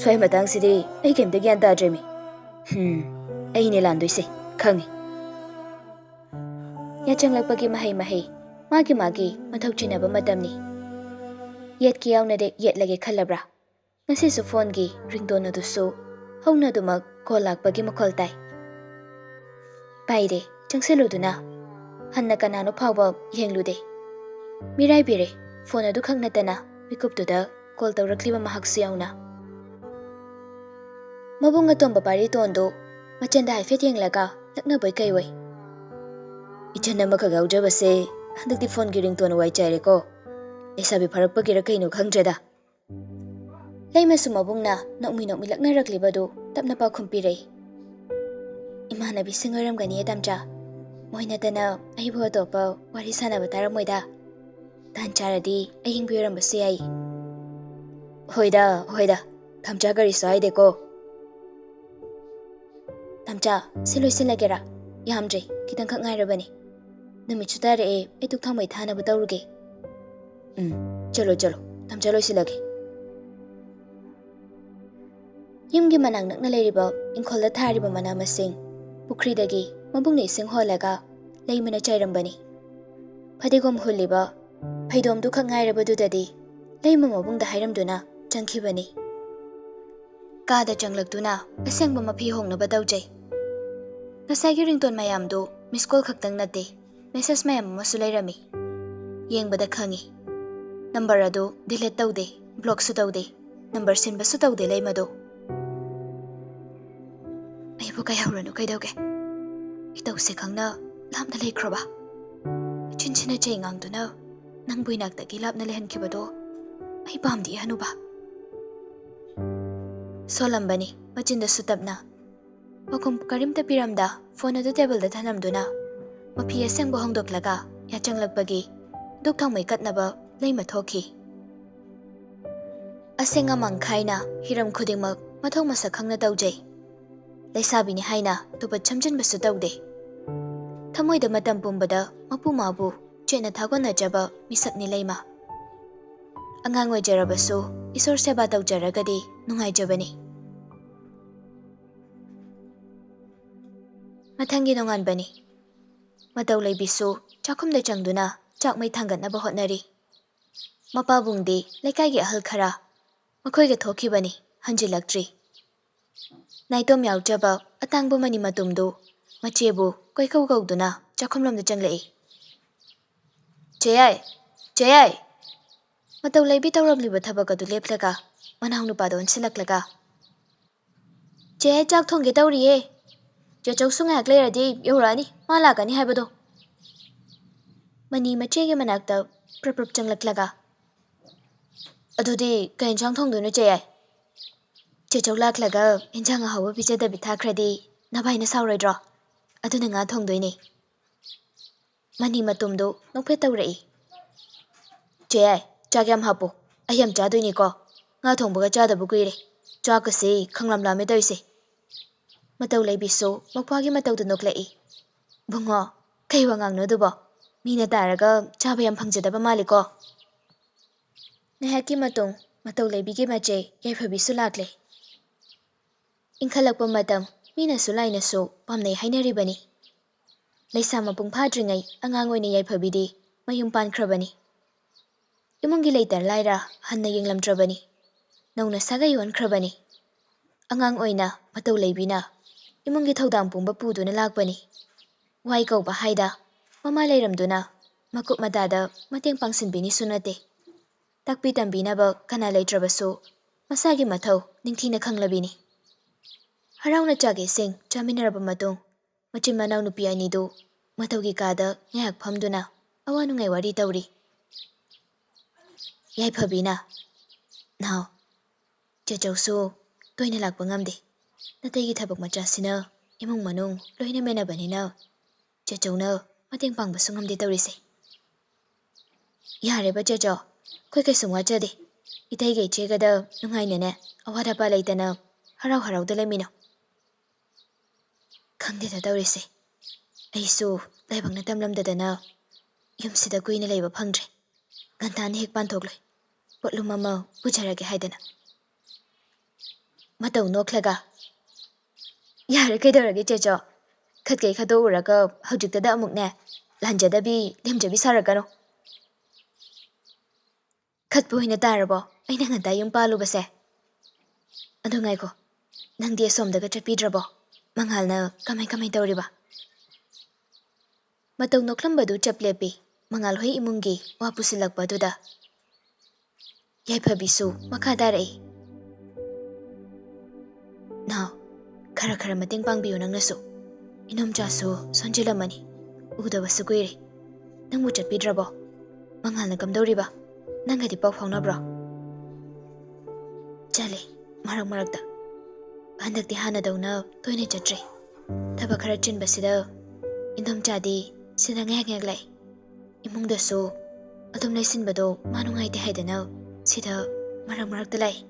ꯁ꯭ꯋꯥꯏ ꯃꯇꯥꯡꯁꯤꯗꯤ ꯑꯩ ꯀꯩꯝꯇ ꯒ꯭ꯌꯥꯟ ꯇꯥꯗ꯭ꯔꯦꯃꯤ꯫ ꯍꯝ, ꯑꯩꯅꯦ ꯂꯥꯟꯗꯣꯏꯁꯦ, ꯈꯪꯉꯤ꯫ ꯌꯥꯆꯪꯂꯛꯄꯒꯤ ꯃꯍꯩ ꯃꯍꯩ, ꯃꯥꯒꯤ ꯃꯥꯒꯤ ꯃꯊꯧ ꯆꯤꯟꯅꯕ ꯃꯇꯝꯅꯤ꯫ ꯌꯦꯠꯀꯦ ꯌꯥꯎꯅꯗꯦ ꯌꯦꯠꯂꯒꯦ ꯈꯜꯂꯕ꯭ꯔꯥ? ꯉꯁꯤꯁꯨ ꯐꯣꯟꯒꯤ ꯔꯤꯡꯇꯣꯟ ꯑꯗꯨꯁꯨ ꯍꯧꯅ ꯑꯗꯨꯃꯛ ꯀꯣꯜ ꯂꯥꯛꯄꯒꯤ ꯃꯈꯣꯜ ꯇꯥꯏ꯫ ꯄꯥꯏꯔꯦ, ꯆꯪꯁꯤꯜꯂꯨꯗꯨꯅ꯫ ꯍꯟꯅ ꯀꯅꯥꯅꯣ ꯐꯥꯎꯕ ꯌꯦꯡꯂꯨꯗꯦ꯫ ꯃꯤꯔꯥꯏꯕꯤꯔꯦ, ꯐꯣꯟ ꯑꯗꯨꯈꯛ ꯅꯠꯇꯅ ꯃꯤꯀꯨꯞꯇꯨꯗ ꯀꯣꯜ ꯇꯧꯔꯛꯂꯤꯕ ꯃꯍꯥꯛꯁꯨ ꯌꯥꯎꯅ꯫ ꯃꯕꯨꯡ ꯑꯇꯣꯝꯕ ꯄꯥꯔꯤꯇꯣꯟꯗꯨ ꯃꯆꯟꯗ ꯍꯥꯏꯐꯦꯠ ꯌꯦꯡꯂꯒ ꯂꯛꯅꯕꯣꯏ ꯀꯩꯑꯣꯏ꯫ "ꯏꯆꯟ ꯑꯃꯈꯛ ꯌꯥꯎꯖꯕꯁꯦ ꯍꯟꯗꯛꯇꯤ ꯐꯣꯟꯒꯤ ꯔꯤꯡꯇꯣꯟ ꯋꯥꯏ ꯆꯥꯏꯔꯦꯀꯣ꯫ ꯂꯩꯁꯥꯕꯤ ꯐꯥꯔꯛꯄꯒꯤꯔ ꯀꯩꯅꯣ ꯈꯪꯗ꯭ꯔꯦꯗ꯫" ꯂꯩꯃꯁꯨ ꯃꯕꯨꯡꯅ ꯅꯣꯛꯃꯤ ꯅꯣꯛꯃꯤ ꯂꯛꯅꯔꯛꯂꯤꯕꯗꯨ ꯇꯞꯅ ꯄꯥꯎꯈꯨꯝ ꯄꯤꯔꯛꯏ꯫ "ꯏꯃꯥꯟꯅꯕꯤꯁꯤꯡ ꯑꯣꯏꯔꯝꯒꯅꯤꯌꯦ ꯇꯝꯆꯥ꯫ ꯃꯣꯏ ꯅꯠꯇꯅ ꯑꯩꯕꯨ ꯑꯇꯣꯞꯄ ꯋꯥꯔꯤ ꯁꯥꯟꯅꯕ ꯇꯥꯔꯝꯃꯣꯏꯗ꯫ ꯇꯥꯟ ꯆꯥꯔꯗꯤ ꯑꯌꯤꯡꯕꯤ ꯑꯣꯏꯔꯝꯕꯁꯨ ꯌꯥꯏ꯫" "ꯍꯣꯏꯗ, ꯍꯣꯏꯗ, ꯇꯝꯆꯥ ꯀꯔꯤꯁꯨ ꯍꯥꯏꯗꯦꯀꯣ꯫" "ꯇꯝꯆꯥ, ꯁꯤ ꯂꯣꯏꯁꯤꯜꯂꯒꯦꯔꯥ? ꯌꯥꯝꯗ꯭ꯔꯦ, ꯈꯤꯇꯪꯈꯛ ꯉꯥꯏꯔꯕꯅꯤ꯫ ꯅꯨꯃꯤꯠꯁꯨ ꯇꯥꯔꯛꯑꯦ, ꯑꯩ ꯙꯨꯛ ꯊꯥꯎꯃꯩ ꯊꯥꯅꯕ ꯇꯧꯔꯨꯒꯦ꯫" "ꯎꯝ, ꯆꯠꯂꯣ, ꯆꯠꯂꯣ, ꯇꯝꯆꯥ ꯂꯣꯏꯁꯤꯜꯂꯒꯦ꯫" ꯌꯨꯝꯒꯤ ꯃꯅꯥꯛ ꯅꯛꯅ ꯂꯩꯔꯤꯕ ꯏꯪꯈꯣꯜꯗ ꯊꯥꯔꯤꯕ ꯃꯅꯥ ꯃꯁꯤꯡ, ꯄꯨꯈ꯭ꯔꯤꯗꯒꯤ ꯃꯕꯨꯡꯅ ꯏꯁꯤꯡ ꯍꯣꯜꯂꯒ ꯂꯩꯃꯅ ꯆꯥꯏꯔꯝꯕꯅꯤ꯫ ꯐꯗꯤꯒꯣꯝ ꯍꯨꯜꯂꯤꯕ ꯐꯩꯗꯣꯝꯗꯨꯈꯛ ꯉꯥꯏꯔꯕꯗꯨꯗꯗꯤ ꯂꯩꯃ ꯃꯕꯨꯡꯗ ꯍꯥꯏꯔꯝꯗꯨꯅ ꯆꯪꯈꯤꯕꯅꯤ꯫ ꯀꯥꯗ ꯆꯪꯂꯛꯇꯨꯅ ꯑꯁꯦꯡꯕ ꯃꯐꯤ ꯍꯣꯡꯅꯕ ꯇꯧꯖꯩ꯫ ꯉꯁꯥꯏꯒꯤ ꯔꯤꯡꯇꯣꯟ ꯃꯌꯥꯝꯗꯨ ꯃꯤꯁ ꯀꯣꯜ ꯈꯛꯇꯪ ꯅꯠꯇꯦ, ꯃꯦꯁꯦꯖ ꯃꯌꯥꯝ ꯑꯃꯁꯨ ꯂꯩꯔꯝꯃꯤ꯫ ꯌꯦꯡꯕꯗ ꯈꯪꯉꯤ, ꯅꯝꯕꯔ ꯑꯗꯨ ꯗꯤꯂꯤꯠ ꯇꯧꯗꯦ, ꯕ꯭ꯂꯣꯛꯁꯨ ꯇꯧꯗꯦ, ꯅꯝꯕꯔ ꯁꯤꯟꯕꯁꯨ ꯇꯧꯗꯦ ꯂꯩꯃꯗꯣ꯫ ꯑꯩꯕꯨ ꯀꯩꯍꯧꯔꯅꯨ ꯀꯩꯗꯧꯒꯦ? ꯏꯇꯧꯁꯦ ꯈꯪꯅ ꯂꯥꯞꯅ ꯂꯩꯈ꯭ꯔꯕ? ꯆꯤꯟꯁꯤꯅ ꯆꯩ ꯉꯥꯡꯗꯨꯅ ꯅꯪꯕꯨ ꯏꯅꯥꯛꯇꯒꯤ ꯂꯥꯞꯅ ꯂꯩꯍꯟꯈꯤꯕꯗꯣ ꯑꯩ ꯄꯥꯝꯗꯦ ꯍꯅꯨꯕ꯫ ꯁꯣꯜꯂꯝꯕꯅꯤ ꯃꯆꯤꯟꯗꯁꯨ ꯇꯞꯅ꯫ ꯄꯥꯎꯈꯨꯝ ꯀꯔꯤꯝꯇ ꯄꯤꯔꯝꯗ ꯐꯣꯟ ꯑꯗꯨ ꯇꯦꯕꯜꯗ ꯊꯅꯝꯗꯨꯅ ꯃꯐꯤ ꯑꯁꯦꯡꯕ ꯍꯣꯡꯗꯣꯛꯂꯒ ꯌꯥꯆꯪꯂꯛꯄꯒꯤ ꯙꯨꯛ ꯊꯥꯎꯃꯩ ꯀꯠꯅꯕ ꯂꯩꯃ ꯊꯣꯛꯈꯤ꯫ ꯑꯁꯦꯡ ꯑꯃꯥꯡ ꯈꯥꯏꯅ ꯍꯤꯔꯝ ꯈꯨꯗꯤꯡꯃꯛ ꯃꯊꯧ ꯃꯁꯛ ꯈꯪꯅ ꯇꯧꯖꯩ꯫ ꯂꯩꯁꯥꯕꯤꯅꯤ ꯍꯥꯏꯅ ꯇꯨꯄꯠ ꯁꯝꯖꯤꯟꯕꯁꯨ ꯇꯧꯗꯦ꯫ ꯊꯃꯣꯏꯗ ꯃꯇꯝ ꯄꯨꯝꯕꯗ ꯃꯄꯨ ꯃꯥꯕꯨ ꯆꯦꯠꯅ ꯊꯥꯒꯣꯟꯅꯖꯕ ꯃꯤꯁꯛꯅꯤ ꯂꯩꯃ꯫ ꯑꯉꯥꯡ ꯑꯣꯏꯖꯔꯕꯁꯨ ꯏꯁꯣꯔ ꯁꯦꯕꯥ ꯇꯧꯖꯔꯒꯗꯤ ꯅꯨꯡꯉꯥꯏꯖꯕꯅꯤ꯫ ꯃꯊꯪꯒꯤ ꯅꯣꯡꯉꯥꯟꯕꯅꯤ꯫ ꯃꯇꯧ ꯂꯩꯕꯤꯁꯨ ꯆꯥꯛꯈꯨꯝꯗ ꯆꯪꯗꯨꯅ ꯆꯥꯛ ꯃꯩ ꯊꯥꯡꯒꯠꯅꯕ ꯍꯣꯠꯅꯔꯤ꯫ ꯃꯄꯥꯕꯨꯡꯗꯤ ꯂꯩꯀꯥꯏꯒꯤ ꯑꯍꯜ ꯈꯔ ꯃꯈꯣꯏꯒ ꯊꯣꯛꯈꯤꯕꯅꯤ, ꯍꯟꯖꯤꯜꯂꯛꯇ꯭ꯔꯤ꯫ ꯅꯥꯏꯇꯣꯝ ꯌꯥꯎꯖꯕ ꯑꯇꯥꯡꯕ ꯃꯅꯤ ꯃꯇꯨꯝꯗꯨ ꯃꯆꯦꯕꯨ ꯀꯣꯏꯀꯧ ꯀꯧꯗꯨꯅ ꯆꯥꯛꯈꯨꯝꯂꯣꯝꯗ ꯆꯪꯂꯛꯏ꯫ "ꯆꯦ ꯌꯥꯏ! ꯆꯦ ꯌꯥꯏ!" ꯃꯇꯧ ꯂꯩꯕꯤ ꯇꯧꯔꯝꯂꯤꯕ ꯊꯕꯛ ꯑꯗꯨ ꯂꯦꯞꯂꯒ ꯃꯅꯥꯎꯅꯨꯄꯥꯗ ꯑꯣꯟꯁꯤꯜꯂꯛꯂꯒ, "ꯆꯦ ꯌꯥꯏ, ꯆꯥꯛ ꯊꯣꯡꯒꯦ ꯇꯧꯔꯤꯌꯦ꯫ ꯆꯦꯆꯧꯁꯨ ꯉꯥꯏꯍꯥꯛ ꯂꯩꯔꯗꯤ ꯌꯧꯔꯛꯑꯅꯤ, ꯃꯥ ꯂꯥꯛꯀꯅꯤ ꯍꯥꯏꯕꯗꯣ"꯫ ꯃꯅꯤ ꯃꯆꯦꯒꯤ ꯃꯅꯥꯛꯇ ꯄ꯭ꯔꯞ ꯄ꯭ꯔꯞ ꯆꯪꯂꯛꯂꯒ, "ꯑꯗꯨꯗꯤ ꯀꯩ ꯏꯟꯁꯥꯡ ꯊꯣꯡꯗꯣꯏꯅꯣ, ꯆꯦ ꯌꯥꯏ?" "ꯆꯦꯆꯧ ꯂꯥꯛꯂꯒ ꯏꯟꯁꯥꯡ ꯑꯍꯥꯎꯕ ꯄꯤꯖꯗꯕꯤ ꯊꯥꯈ꯭ꯔꯗꯤ ꯅꯚꯥꯏꯅ ꯁꯥꯎꯔꯣꯏꯗ꯭ꯔꯣ? ꯑꯗꯨꯅ ꯉꯥ ꯊꯣꯡꯗꯣꯏꯅꯦ"꯫ ꯃꯅꯤ ꯃꯇꯨꯝꯗꯨ ꯅꯣꯛꯐꯦꯠ ꯇꯧꯔꯛꯏ꯫ "ꯆꯦ ꯌꯥꯏ, ꯆꯥꯛ ꯌꯥꯝ ꯍꯥꯞꯄꯨ, ꯑꯩ ꯌꯥꯝ ꯆꯥꯗꯣꯏꯅꯤꯀꯣ꯫ ꯉꯥ ꯊꯣꯡꯕꯒ ꯆꯥꯗꯕ ꯀꯨꯏꯔꯦ꯫ ꯆꯥꯛꯀꯁꯤ ꯈꯪꯂꯥꯝ ꯂꯥꯝꯃꯦ ꯇꯧꯔꯤꯁꯦ"꯫ ꯃꯇꯧ ꯂꯩꯕꯤꯁꯨ ꯃꯧꯄ꯭ꯋꯥꯒꯤ ꯃꯇꯧꯗꯨ ꯅꯣꯛꯂꯛꯏ꯫ "ꯕꯨꯡꯉꯣ, ꯀꯩ ꯋꯥ ꯉꯥꯡꯅꯣ ꯑꯗꯨꯕꯣ? ꯃꯤꯅ ꯇꯥꯔꯒ ꯆꯥꯕ ꯌꯥꯝ ꯐꯪꯖꯗꯕ ꯃꯥꯜꯂꯤꯀꯣ"꯫ ꯉꯥꯏꯍꯥꯛꯀꯤ ꯃꯇꯨꯡ ꯃꯇꯧ ꯂꯩꯕꯤꯒꯤ ꯃꯆꯦ ꯌꯥꯏꯐꯕꯤꯁꯨ ꯂꯥꯛꯂꯦ꯫ ꯏꯟꯈꯠꯂꯛꯄ ꯃꯇꯝ ꯃꯤꯅꯁꯨ ꯂꯥꯏꯅꯁꯨ ꯄꯥꯝꯅꯩ ꯍꯥꯏꯅꯔꯤꯕꯅꯤ꯫ ꯂꯩꯁꯥ ꯃꯄꯨꯡ ꯐꯥꯗ꯭ꯔꯤꯉꯩ ꯑꯉꯥꯡ ꯑꯣꯏꯅ ꯌꯥꯏꯐꯕꯤꯗꯤ ꯃꯌꯨꯝ ꯄꯥꯟꯈ꯭ꯔꯕꯅꯤ꯫ ꯏꯃꯨꯡꯒꯤ ꯂꯩꯇ ꯂꯥꯏꯔ ꯍꯟꯅ ꯌꯦꯡꯂꯝꯗ꯭ꯔꯕꯅꯤ꯫ ꯅꯧꯅ ꯁꯥꯒꯩ ꯑꯣꯟꯈ꯭ꯔꯕꯅꯤ꯫ ꯑꯉꯥꯡ ꯑꯣꯏꯅ ꯃꯇꯧ ꯂꯩꯕꯤꯅ ꯏꯃꯨꯡꯒꯤ ꯊꯧꯗꯥꯡ ꯄꯨꯝꯕ ꯄꯨꯗꯨꯅ ꯂꯥꯛꯄꯅꯤ꯫ ꯋꯥꯏ ꯀꯧꯕ ꯍꯥꯏꯗ ꯃꯃꯥ ꯂꯩꯔꯝꯗꯨꯅ ꯃꯀꯨꯞ ꯃꯇꯥꯗ ꯃꯇꯦꯡ ꯄꯥꯡꯁꯤꯟꯕꯤꯅꯤꯁꯨ ꯅꯠꯇꯦ꯫ ꯇꯥꯛꯄꯤ ꯇꯝꯕꯤꯅꯕ ꯀꯅꯥ ꯂꯩꯇ꯭ꯔꯕꯁꯨ ꯃꯁꯥꯒꯤ ꯃꯊꯧ ꯅꯤꯡꯊꯤꯅ ꯈꯪꯂꯕꯤꯅꯤ꯫ ꯍꯔꯥꯎꯅ ꯆꯥꯛ ꯏꯁꯤꯡ ꯆꯥꯃꯤꯟꯅꯔꯕ ꯃꯇꯨꯡ ꯃꯆꯤꯟ ꯃꯅꯥꯎ ꯅꯨꯄꯤ ꯑꯅꯤꯗꯨ ꯃꯇꯧꯒꯤ ꯀꯥꯗ ꯉꯥꯏꯍꯥꯛ ꯐꯝꯗꯨꯅ ꯑꯋꯥ ꯅꯨꯡꯉꯥꯏ ꯋꯥꯔꯤ ꯇꯧꯔꯤ꯫ ꯌꯥꯏꯐꯕꯤꯅ, "ꯅꯥꯎ, ꯆꯦꯆꯧꯁꯨ ꯇꯣꯏꯅ ꯂꯥꯛꯄ ꯉꯝꯗꯦ꯫ ꯅꯇꯩꯒꯤ ꯊꯕꯛ ꯃꯆꯥꯁꯤꯅ ꯏꯃꯨꯡ ꯃꯅꯨꯡ ꯂꯣꯏꯅ ꯃꯦꯟꯅꯕꯅꯤꯅ ꯆꯦꯆꯧꯅ ꯃꯇꯦꯡ ꯄꯥꯡꯕꯁꯨ ꯉꯝꯗꯦ ꯇꯧꯔꯤꯁꯦ"꯫ "ꯌꯥꯔꯦꯕ ꯆꯦꯆꯧ, ꯑꯩꯈꯣꯏ ꯀꯩꯁꯨꯝ ꯋꯥꯠꯆꯗꯦ꯫ ꯏꯇꯩꯒ ꯏꯆꯦꯒꯗ ꯅꯨꯡꯉꯥꯏꯅꯅꯦ, ꯑꯋꯥꯠ ꯑꯄꯥ ꯂꯩꯇꯅ ꯍꯔꯥꯎ ꯍꯔꯥꯎꯗ ꯂꯩꯃꯤꯟꯅꯧ"꯫ ꯈꯪꯗꯦꯗ ꯇꯧꯔꯤꯁꯦ, ꯑꯩꯁꯨ ꯂꯥꯏꯕꯛꯅ ꯇꯝꯂꯝꯗꯗꯅ ꯌꯨꯝꯁꯤꯗ ꯀꯨꯏꯅ ꯂꯩꯕ ꯐꯪꯗ꯭ꯔꯦ꯫ ꯉꯟꯇꯥꯅ ꯍꯦꯛ ꯄꯥꯟꯊꯣꯛꯂꯣꯏ, ꯄꯣꯠꯂꯨꯝ ꯑꯃ ꯄꯨꯖꯔꯒꯦ ꯍꯥꯏꯗꯅ꯫ ꯃꯇꯧ ꯅꯣꯛꯂꯒ, "ꯌꯥꯔꯦ, ꯀꯩꯗꯧꯔꯒꯦ ꯆꯦꯆꯧ? ꯈꯠꯀꯩ ꯈꯠꯇꯣꯛꯎꯔꯒ ꯍꯧꯖꯤꯛꯇꯗ ꯑꯃꯨꯛꯅꯦ, ꯂꯥꯟꯖꯗꯕꯤ ꯂꯦꯝꯖꯕꯤ ꯁꯥꯔꯛꯀꯅꯨ"꯫ "ꯈꯠꯄ ꯑꯣꯏꯅ ꯇꯥꯔꯕꯣ ꯑꯩꯅ ꯉꯟꯇꯥ ꯌꯨꯝ ꯄꯥꯜꯂꯨꯕꯁꯦ? ꯑꯗꯨ ꯉꯥꯏꯈꯣ, ꯅꯪꯗꯤ ꯑꯁꯣꯝꯗꯒ ꯆꯠꯄꯤꯗ꯭ꯔꯕꯣ? ꯃꯉꯥꯜꯅ ꯀꯃꯥꯏ ꯀꯃꯥꯏ ꯇꯧꯔꯤꯕ?" ꯃꯇꯧ ꯅꯣꯛꯂꯝꯕꯗꯨ ꯆꯞ ꯂꯦꯞꯄꯤ꯫ ꯃꯉꯥꯜ ꯍꯣꯏ ꯏꯃꯨꯡꯒꯤ ꯋꯥ ꯄꯨꯁꯤꯜꯂꯛꯄ ꯑꯗꯨꯗ ꯌꯥꯏꯐꯕꯤꯁꯨ ꯃꯈꯥ ꯇꯥꯔꯛꯏ, "ꯅꯥꯎ, ꯈꯔ ꯈꯔ ꯃꯇꯦꯡ ꯄꯥꯡꯕꯤꯌꯨ ꯅꯪꯅꯁꯨ꯫ ꯏꯅꯣꯝꯆꯥꯁꯨ ꯁꯣꯟꯖꯤꯜꯂꯝꯃꯅꯤ, ꯎꯗꯕꯁꯨ ꯀꯨꯏꯔꯦ꯫ ꯅꯪꯕꯨ ꯆꯠꯄꯤꯗ꯭ꯔꯕꯣ? ꯃꯉꯥꯜꯅ ꯀꯝꯗꯧꯔꯤꯕ? ꯅꯪꯒꯗꯤ ꯄꯥꯎ ꯐꯥꯎꯅꯕ꯭ꯔꯣ?" "ꯆꯠꯂꯦ, ꯃꯔꯛ ꯃꯔꯛꯇ꯫ ꯍꯟꯗꯛꯇꯤ ꯍꯥꯟꯅꯗꯧꯅ ꯇꯣꯏꯅ ꯆꯠꯇ꯭ꯔꯦ꯫ ꯊꯕꯛ ꯈꯔ ꯆꯤꯟꯕꯁꯤꯗ ꯏꯟꯗꯣꯝꯆꯥꯗꯤ ꯁꯤꯗ ꯉꯥꯏꯍꯥꯛ ꯉꯥꯏꯍꯥꯛ ꯂꯥꯛꯏ꯫ ꯏꯃꯨꯡꯗꯁꯨ ꯑꯗꯨꯝ ꯂꯩꯁꯤꯟꯕꯗꯣ ꯃꯥ ꯅꯨꯡꯉꯥꯏꯇꯦ ꯍꯥꯏꯗꯅ ꯁꯤꯗ ꯃꯔꯛ ꯃꯔꯛꯇ ꯂꯥꯛꯏ꯫